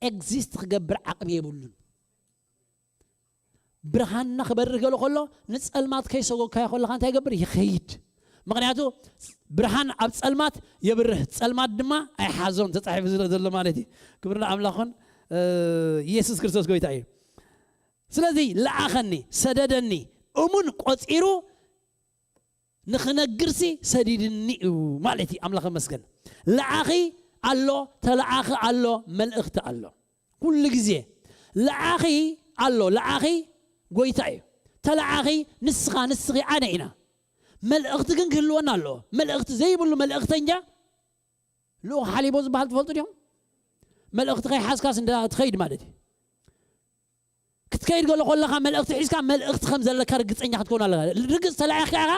ኤግዚስት ክገብር ዓቕሚ የብሉን። ብርሃንና ክበርህ ገለ ከሎ ንጸልማት ከይሰጎግካዮ ከለኻ እንታይ ይገብር? ይኸይድ። ምኽንያቱ ብርሃን ኣብ ጸልማት የብርህ፣ ጸልማት ድማ ኣይሓዞን ተጻሒፉ ስለ ዘሎ ማለት እዩ። ክብሪ ንኣምላኽን፣ እ፣ ኢየሱስ ክርስቶስ ጎይታ እዩ። ስለዚ ለኣኸኒ፣ ሰደደኒ፣ እሙን ቆጺሩ ንኽነግርሲ ሰዲድኒ እዩ ማለት እዩ። ኣምላኽ ይመስገን። ለኣኺ ኣሎ፣ ተለኣኺ ኣሎ፣ መልእኽቲ ኣሎ። ኩሉ ግዜ ለኣኺ ኣሎ፣ ለኣኺ ጎይታ እዩ። ተለኣኺ ንስኻ፣ ንስኺ፣ ኣነ ኢና። መልእኽቲ ግን ክህልወና ኣለዎ። መልእኽቲ ዘይብሉ መልእኽተኛ ልኡኽ ሓሊቦ ዝበሃል ትፈልጡ ዲኹም? መልእኽቲ ከይሓዝካስ እንዳ ትኸይድ ማለት እዩ። ክትከይድ ገሎ ከለኻ መልእኽቲ ሒዝካ መልእኽቲ ከም ዘለካ ርግጸኛ ክትከውን ኣለካ። ርግጽ ተላኢኽካ ኢኻ፣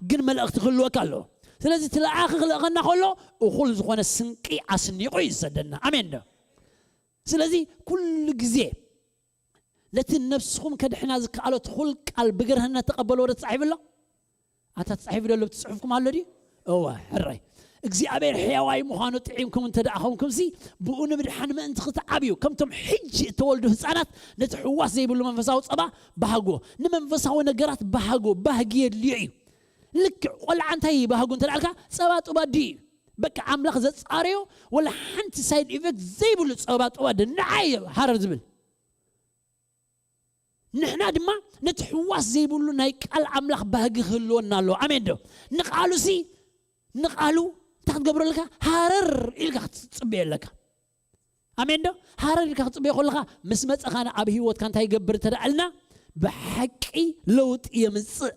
ግን መልእኽቲ ክህልወካ ኣለዎ። ስለዚ እቲ ለኣኺ ክልእኸና ከሎ እኹል ዝኾነ ስንቂ ኣስኒቑ እዩ ዝሰደና። ኣሜን ዶ? ስለዚ ኩሉ ግዜ ነቲ ነፍስኹም ከድሕና ዝከኣሎ ትኹል ቃል ብግርህነት ተቐበልዎ ዶ ተጻሒፉ ኣሎ? ኣታ ተጻሒፉ ዘሎ ብቲ ጽሑፍኩም ኣሎ ድዩ? እወ፣ ሕራይ። እግዚኣብሔር ሕያዋይ ምዃኑ ጥዒምኩም እንተ ደኣ ኾንኩምሲ፣ ብኡ ንምድሓን ምእንቲ ክትዓብዩ፣ ከምቶም ሕጂ እተወልዱ ህጻናት ነቲ ሕዋስ ዘይብሉ መንፈሳዊ ጸባ ባህጎ፣ ንመንፈሳዊ ነገራት ባህጎ፣ ባህጊ የድልዮ እዩ። ልክዕ ቆልዓ እንታይ ይባህጉ እንተ ደኣልካ፣ ጸባ ጡባ ድዩ? በቃ ኣምላኽ ዘጻረዮ ወላ ሓንቲ ሳይድ ኢፌክት ዘይብሉ ጸባ ጡባ ድ ንዓይ ሃረር ዝብል። ንሕና ድማ ነቲ ሕዋስ ዘይብሉ ናይ ቃል ኣምላኽ ባህጊ ክህልወና ኣለዎ። ኣሜን ዶ? ንቓሉሲ፣ ንቓሉ እንታይ ክትገብሮ ኣለካ? ሃረር ኢልካ ክትጽበዮ ኣለካ። ኣሜን ዶ? ሃረር ኢልካ ክትጽበዮ ከለኻ፣ ምስ መጸኻና ኣብ ህይወትካ እንታይ ይገብር እንተ ደኣ ኢልና፣ ብሓቂ ለውጢ የምጽእ።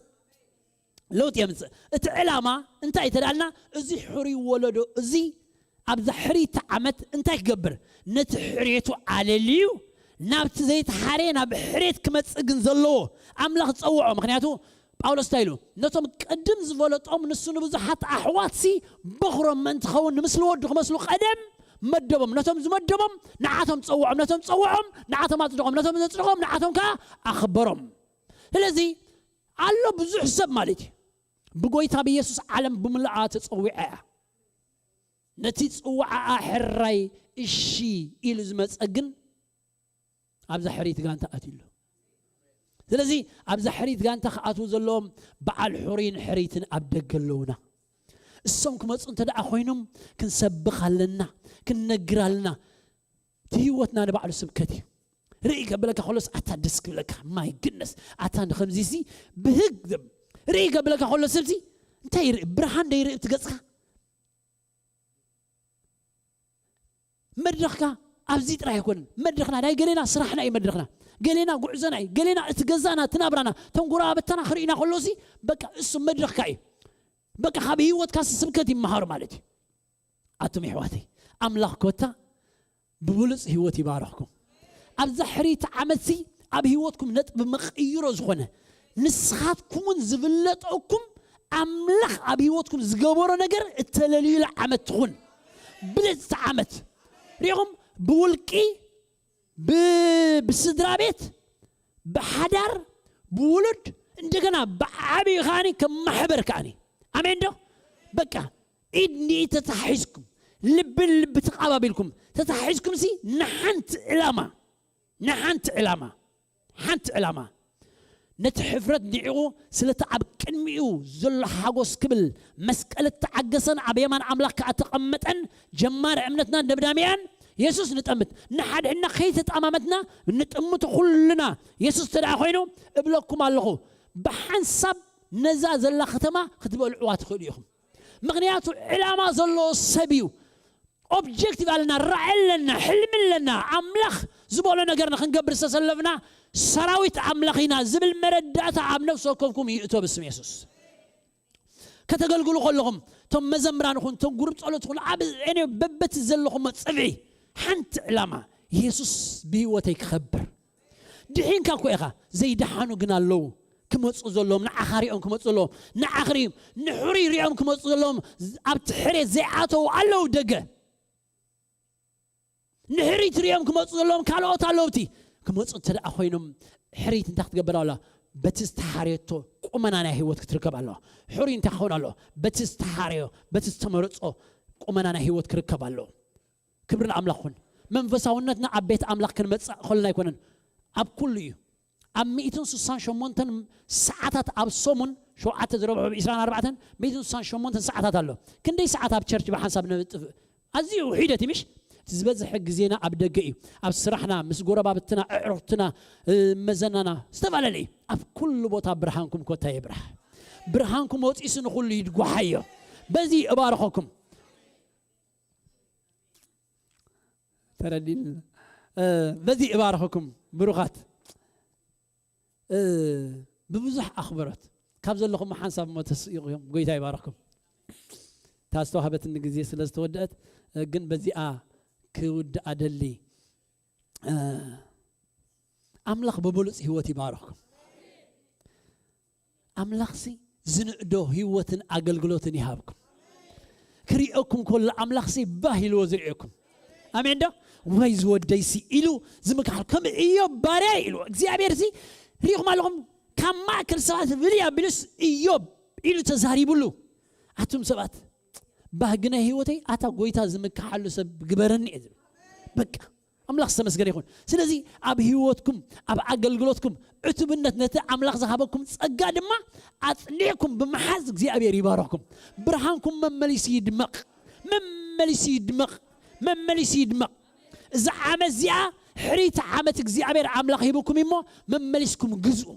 ለውጢ የምጽእ። እቲ ዕላማ እንታይ እዩ ተዳልና? እዚ ሕሩይ ወለዶ እዚ ኣብዛ ሕርይቲ ዓመት እንታይ ክገብር? ነቲ ሕርየቱ ኣለልዩ ናብቲ ዘይተሓርየ ናብ ሕርየት ክመጽእ ግን ዘለዎ ኣምላኽ ዝጸውዖ። ምኽንያቱ ጳውሎስ እንታይ ኢሉ? ነቶም ቅድም ዝፈለጦም ንሱ ንብዙሓት ኣሕዋትሲ በኹሮም ምእንቲ ኸውን ንምስሊ ወዱ ክመስሉ ቀደም መደቦም፣ ነቶም ዝመደቦም ንዓቶም ጸውዖም፣ ነቶም ጸውዖም ንዓቶም ኣጽድቖም፣ ነቶም ዘጽድቖም ንዓቶም ከኣ ኣኽበሮም። ስለዚ ኣሎ ብዙሕ ሰብ ማለት እዩ ብጎይታ ብኢየሱስ ዓለም ብምልኣ ተጸዊዓ እያ። ነቲ ጽዋዓኣ ሕራይ እሺ ኢሉ ዝመጸ ግን ኣብዛ ሕሪት ጋንታ ኣትዩ ኣሎ። ስለዚ ኣብዛ ሕሪት ጋንታ ክኣትዉ ዘለዎም በዓል ሕሩይን ሕሪትን ኣብ ደገ ኣለዉና። እሶም ክመጹ እንተ ደኣ ኮይኖም ክንሰብኽ ኣለና፣ ክንነግር ኣለና። እቲ ህይወትና ንባዕሉ ስብከት እዩ። ርኢ ከብለካ ከሎስ ኣታ ደስ ክብለካ፣ ማይ ግነስ ኣታ ንከምዚሲ ብህግ ዘብ-፣ ርኢ ከብለካ ከሎ ሰብሲ እንታይ ይርኢ? ብርሃን ዶ ይርኢ ኣብቲ ገጽካ? መድረኽካ ኣብዚ ጥራይ ኣይኮነን። መድረኽና ናይ ገሌና ስራሕና እዩ መድረኽና። ገሌና ጉዕዞና እዩ። ገሌና እቲ ገዛና፣ እቲ ናብራና፣ እቶም ጎረባብትና ክርእዩና ከለውሲ በቃ እሱ መድረኽካ እዩ። በቃ ካብ ህይወትካ ስብከት ይመሃሩ ማለት እዩ። ኣቱም የሕዋተይ፣ ኣምላኽ ኮታ ብብሉጽ ህይወት ይባረኽኩም። ኣብዛ ሕሪት ዓመትሲ ኣብ ህይወትኩም ነጥቢ መቐይሮ ዝኾነ ንስኻትኩምን ዝብለጠኩም ኣምላኽ ኣብ ህይወትኩም ዝገበሮ ነገር እተለልዩላ ዓመት ትኹን። ብልጽቲ ዓመት ሪኹም ብውልቂ ብ-፣ ብስድራ ቤት ብሓዳር ብውሉድ እንደገና ብዓብዩ ከዓኒ ከም ማሕበር ከዓኒ ኣሜን ዶ በቃ ኢድ ንኢድ ተተሓሒዝኩም ልቢ ንልቢ ተቓባቢልኩም ተተሓሒዝኩም ሲ ንሓንቲ ዕላማ ንሓንቲ ዕላማ ሓንቲ ዕላማ ነቲ ሕፍረት ንዒቑ ስለቲ ኣብ ቅድሚኡ ዘሎ ሓጎስ ክብል መስቀል እተዓገሰን ኣብ የማን ኣምላኽ ከኣ ተቐመጠን ጀማሪ እምነትናን ደምዳሚኣን የሱስ ንጠምት ንሓድሕድና ከይተጠማመትና ንጥምቶ ኩልና የሱስ ተደኣ ኮይኑ እብለኩም ኣለኹ ብሓንሳብ ነዛ ዘላ ከተማ ክትበልዕዋ ትኽእሉ ኢኹም ምኽንያቱ ዕላማ ዘለዎ ሰብ እዩ ኦብጀክቲቭ ኣለና ራዕይ ኣለና ሕልሚ ኣለና ኣምላኽ ዝበሎ ነገር ንክንገብር ዝተሰለፍና ሰራዊት ኣምላኽ ኢና ዝብል መረዳእታ ኣብ ነፍሲ ወከፍኩም ይእቶ ብስም የሱስ ከተገልግሉ ከለኹም እቶም መዘምራን ኹን እቶም ጉሩብ ጸሎት ኹን ኣብ በበቲ ዘለኹም ጽብዒ ሓንቲ ዕላማ የሱስ ብህይወተይ ክኸብር ድሒንካ እኮ ኢኻ ዘይደሓኑ ግን ኣለዉ ክመፁ ዘለዎም ንዓኻ ሪኦም ክመፁ ዘለዎም ንዓኽ ሪም ንሕሩይ ሪኦም ክመፁ ዘለዎም ኣብቲ ሕሬት ዘይኣተዉ ኣለዉ ደገ ንሕሪት ሪኦም ክመፁ ዘለዎም ካልኦት ኣለውቲ ክመፁ እንተ ደኣ ኮይኖም ሕሪት እንታይ ክትገብር ኣለዋ በቲ ዝተሓርየቶ ቁመና ናይ ህይወት ክትርከብ ኣለዋ ሕሩይ እንታይ ክኸውን ኣለዎ በቲ ዝተሓረዮ በቲ ዝተመረፆ ቁመና ናይ ህይወት ክርከብ ኣለዎ ክብሪ ንኣምላኽ ኩን መንፈሳውነትና ኣብ ቤት ኣምላኽ ክንመፅእ ከለና ኣይኮነን ኣብ ኩሉ እዩ ኣብ ሚእትን ስሳን ሸሞንተን ሰዓታት ኣብ ሰሙን ሸውዓተ ዝረብሑ ብ ዕስራን ኣርባዕተን ሚእትን ስሳን ሸሞንተን ሰዓታት ኣሎ ክንደይ ሰዓት ኣብ ቸርች ብሓንሳብ ነጥፍ ኣዝዩ ውሒደት ምሽ እቲ ዝበዝሐ ግዜና ኣብ ደገ እዩ ኣብ ስራሕና ምስ ጎረባብትና ኣዕሩኽትና መዘናና ዝተፈላለየ እዩ ኣብ ኩሉ ቦታ ብርሃንኩም ኮታ የብርህ ብርሃንኩም ወፂሱ ንኹሉ ይድጓሓዮ በዚ እባርኸኩም ተረዲን በዚ እባርኸኩም ብሩኻት ብብዙሕ ኣኽብሮት ካብ ዘለኹም ሓንሳብ እሞ ተስኢቑ እዮም ጎይታ ይባርኽኩም እታ ዝተዋህበትኒ ግዜ ስለ ዝተወደአት ግን በዚኣ ክውድኣ ደሊ ኣምላኽ ብብሉፅ ህይወት ይባርኽኩም ኣምላኽሲ ዝንእዶ ህይወትን ኣገልግሎትን ይሃብኩም ክሪኦኩም ከሎ ኣምላኽሲ ባህ ኢልዎ ዝርእየኩም ኣሜን ዶ ወይ ዝወደይሲ ኢሉ ዝምክሓል ከም እዮብ ባርያ ኢሉ እግዚኣብሔር ሲ ሪኢኹም ኣለኹም ካብ ማእከል ሰባት ብልይ ኣቢሉስ እዮብ ኢሉ ተዛሪቡሉ ኣቱም ሰባት ባህጊ ናይ ህይወተይ ኣታ ጎይታ ዝምክሓሉ ሰብ ግበረኒ እየ ዝብል በቃ ኣምላኽ ዝተመስገነ ይኹን ስለዚ ኣብ ህይወትኩም ኣብ ኣገልግሎትኩም ዕቱብነት ነቲ ኣምላኽ ዝሃበኩም ጸጋ ድማ ኣጽኒዕኩም ብምሓዝ እግዚኣብሔር ይባረኽኩም ብርሃንኩም መመሊሱ ይድመቕ መመሊሱ ይድመቕ መመሊሱ ይድመቕ እዛ ዓመት እዚኣ ሕሪቲ ዓመት እግዚኣብሔር ኣምላኽ ሂብኩም እሞ መመሊስኩም ግዝኡ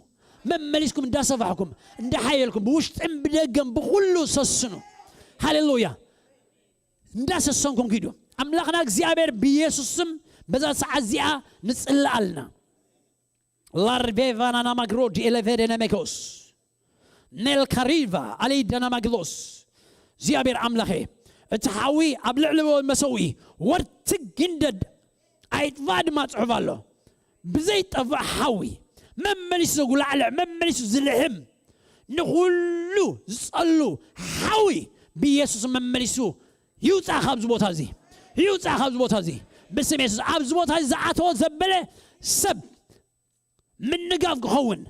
መመሊስኩም እንዳሰፋሕኩም እንዳሓየልኩም ብውሽጥን ብደገም ብኩሉ ሰስኑ ሃሌሉያ እንዳሰሰንኩም ኪዱ ኣምላኽና እግዚኣብሔር ብኢየሱስ ስም በዛ ሰዓት እዚኣ ንጽልኣልና ላርቬቫናናማግሮ ዲኤለቬደነሜኮስ ኔልካሪቫ ኣለይደናማግሎስ እግዚኣብሔር ኣምላኸ እቲ ሓዊ ኣብ ልዕሊ መሰዊ ወርትግ ይንደድ ኣይጥፋእ ድማ ጽሑፍ ኣሎ ብዘይጠፍእ ሓዊ መመሊሱ ዘጉላዕልዕ መመሊሱ ዝልሕም ንኹሉ ዝጸሉ ሓዊ ብኢየሱስ መመሊሱ ይውጻእ ካብዚ ቦታ እዚ ይውፃእ ካብዚ ቦታ እዚ ብስም የሱስ። ኣብዚ ቦታ እዚ ዝኣተወ ዘበለ ሰብ ምንጋፍ ክኸውን፣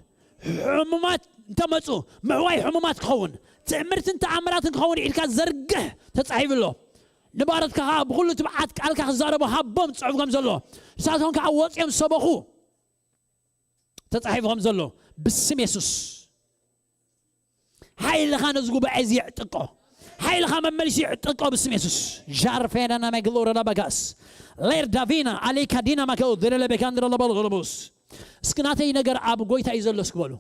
ሕሙማት እንተመፁ ምሕዋይ ሕሙማት ክኸውን፣ ትእምርትን ተኣምራትን ክኸውን ኢድካ ዘርግሕ ተፃሒፉ ኣሎ። ንባሮትካ ከዓ ብኩሉ ትብዓት ቃልካ ክዛረቡ ሃቦም፣ ፅሑፍ ከም ዘሎ ንሳቶም ከዓ ወፂኦም ሰበኹ ተፃሒፉ ከም ዘሎ ብስም የሱስ ሓይልኻ ነዚ ጉባኤ እዚ ይዕጥቀ። ሓይልኻ መመሊሱ ይዕጥቀ ብስም የሱስ። ጃርፌናና መግሎ ረዳ ባጋስ ሌር ዳቪና ኣሌካ ዲና ማከው ድረለ ቤካንድረ ለበሎ ሎቦስ። እስኪ ናተይ ነገር ኣብ ጎይታ እዩ ዘሎ እስኪ በሉ።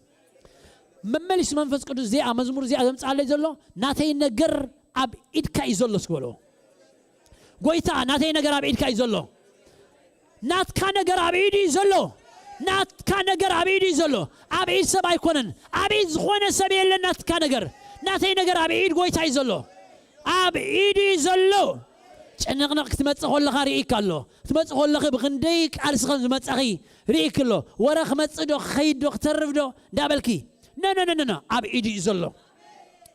መመሊሱ መንፈስ ቅዱስ እዚኣ መዝሙር እዚኣ ዘምፅኣለይ ዘሎ ናተይ ነገር ኣብ ኢድካ እዩ ዘሎ እስኪ በሉ። ጎይታ ናተይ ነገር ኣብ ኢድካ እዩ ዘሎ። ናትካ ነገር ኣብ ኢዱ እዩ ዘሎ። ናትካ ነገር ኣብ ኢዱ እዩ ዘሎ። ኣብ ኢድ ሰብ ኣይኮነን። ኣብ ኢድ ዝኾነ ሰብ የለን ናትካ ነገር። ናተይ ነገር ኣብ ኢድ ጎይታ እዩ ዘሎ። ኣብ ኢዱ እዩ ዘሎ። ጭንቕንቕ ክትመጽእ ከለኻ ርኢካ ኣሎ። ክትመጽእ ከለኺ ብኽንደይ ቃልሲ ከም ዝመጻኺ ርኢክ ኣሎ። ወረ ክመጽእ ዶ ክኸይድ ዶ ክተርፍ ዶ እንዳበልኪ፣ ኖ ኖ ኖ ኖ፣ ኣብ ኢዱ እዩ ዘሎ።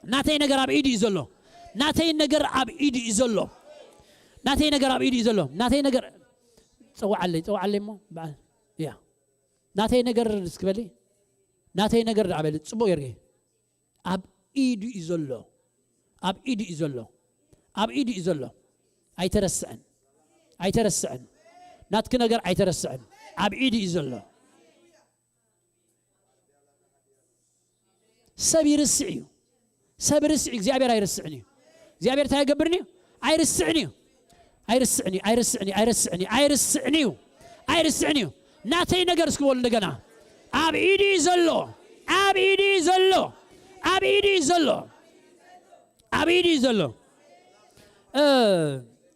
ናተይ ነገር ኣብ ኢዱ እዩ ዘሎ። ናተይ ነገር ኣብ ኢዱ እዩ ዘሎ። ናተይ ነገር ኣብ ኢዱ እዩ ዘሎ። ናተይ ነገር ጸውዓለይ፣ ጸውዓለይ እሞ በዓል፣ ያ። ናተይ ነገር እስኪ በሊ። ናተይ ነገር ደኣ በሊ፣ ጽቡቕ ጌርኪ። ኣብ ኢዱ እዩ ዘሎ። ኣብ ኢዱ እዩ ዘሎ። ኣብ ኢዱ እዩ ዘሎ። ኣይተረስዕን። ኣይተረስዕን። ናትኪ ነገር ኣይተረስዕን። ኣብ ኢዱ እዩ ዘሎ። ሰብ ይርስዕ እዩ። ሰብ ርስዕ እዩ፣ እግዚኣብሔር ኣይርስዕን እዩ። እግዚኣብሔር እንታይ ኣይገብርን እዩ? ኣይርስዕን እዩ። ኣይርስዕን እዩ፣ ኣይርስዕን እዩ፣ ኣይርስዕን እዩ፣ ኣይርስዕን እዩ። ኣይርስዕን እዩ። ናተይ ነገር እስኪ በሉ እንደገና። ኣብ ኢዱ እዩ ዘሎ። ኣብ ኢዱ እዩ ዘሎ። ኣብ ኢዱ እዩ ዘሎ። ኣብ ኢዱ እዩ ዘሎ። እ፣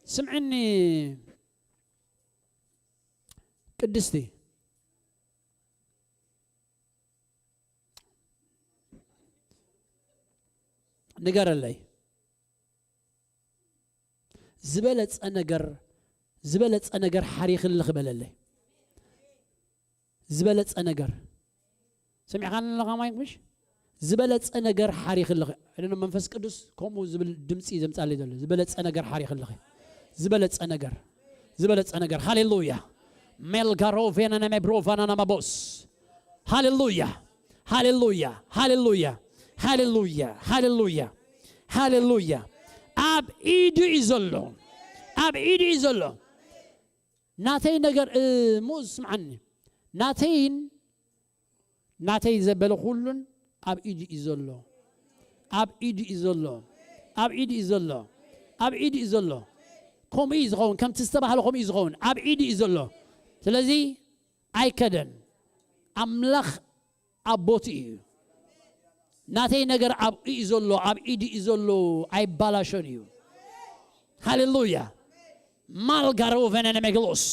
ስምዕኒ ቅድስቲ። ንገረለይ። ዝበለጸ ነገር፣ ዝበለጸ ነገር ሓሪኽልኽ በለለይ። ዝበለጸ ነገር። ሰሚዕኻኒ ኣለኻ ማይክ ምሽ? ዝበለጸ ነገር ሓሪኽልኽ። እነ መንፈስ ቅዱስ ከምኡ ዝብል ድምጺ ዘምጻለይ ዘሎ። ዝበለጸ ነገር ሓሪኽልኽ። ዝበለጸ ነገር። ዝበለጸ ነገር። ሃሌሉያ። ሜልጋሮቬናና ሜብሮቫናና ማቦስ። ሃሌሉያ። ሃሌሉያ። ሃሌሉያ። ሃሌሉያ። ሃሌሉያ። ሃሌሉያ። ኣብ ኢዱ እዩ ዘሎ። ኣብ ኢዱ እዩ ዘሎ። ናተይ ነገር፣ እ፣ ሙዝ ስምዓኒ። ናተይን ናተይ ዘበለ ኩሉን ኣብ ኢዱ እዩ ዘሎ። ኣብ ኢዱ እዩ ዘሎ። ኣብ ኢዱ እዩ ዘሎ። ኣብ ኢዱ እዩ ዘሎ። ከምኡ እዩ ዝኸውን። ከምቲ ዝተባህለ ከምኡ እዩ ዝኸውን። ኣብ ኢዱ እዩ ዘሎ። ስለዚ ኣይከደን። ኣምላኽ ኣብ ቦትኡ እዩ። ናተይ ነገር ኣብኡ እዩ ዘሎ፣ ኣብ ኢዱ እዩ ዘሎ፣ ኣይባላሾን እዩ። ሃሌሉያ። ማልጋሮ ቨነነ ሜግሎስ።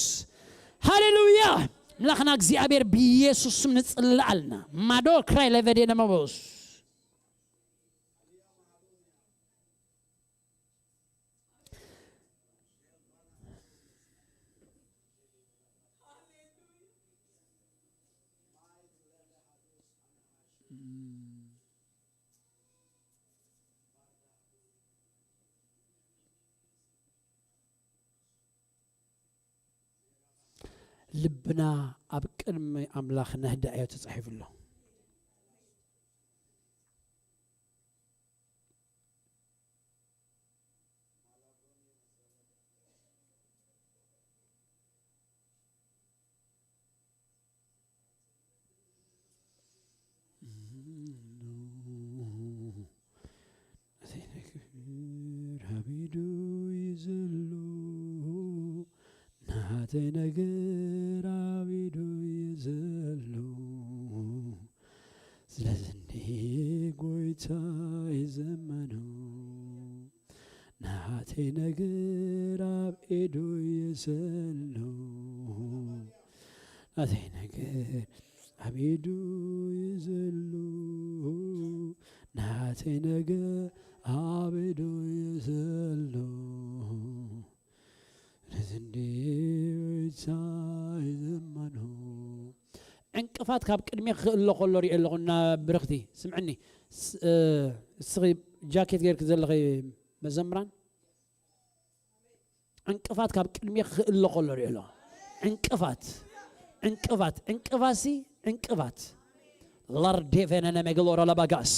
ሃሌሉያ። ኣምላኽና እግዚኣብሔር ብኢየሱስ ስም ንጽልኣልና። ማዶ ክራይ ለቨዴነ መቦስ። ልብና ኣብ ቅድሚ ኣምላኽ ነህድኣዮ ተጻሒፉ ኣሎ። ናተይ ነገር ኣብ ኢዱ እዩ ዘሎ። ናተይ ነገር ኣብ ኢዱ እዩ ዘሎ። ስለዚ እንዲ ጎይታ ይዘመኖ። ናተይ ነገር ኣብ ኢዱ እዩ ዘሎ። ናተይ ነገር ኣብ ኢዱ እዩ ዘሎ። ናተይ ነገር ኣብ ኢዱ እዩ ዘሎ። ስለዚ እንዲ ጎይታ ይዘመኖ። ዕንቅፋት ካብ ቅድሜ ክእሎ ከሎ ሪኦ ኣለኹ እና ብርኽቲ። ስምዕኒ። ስ-፣ እ፣ እስኺ ጃኬት ጌርክ ዘለኺ መዘምራን። ዕንቅፋት ካብ ቅድሜ ክእሎ ከሎ ሪእሎ። ዕንቅፋት፣ ዕንቅፋት፣ ዕንቅፋሲ፣ ዕንቅፋት። ላርዴቬነነ መግሎራ ለባጋስ።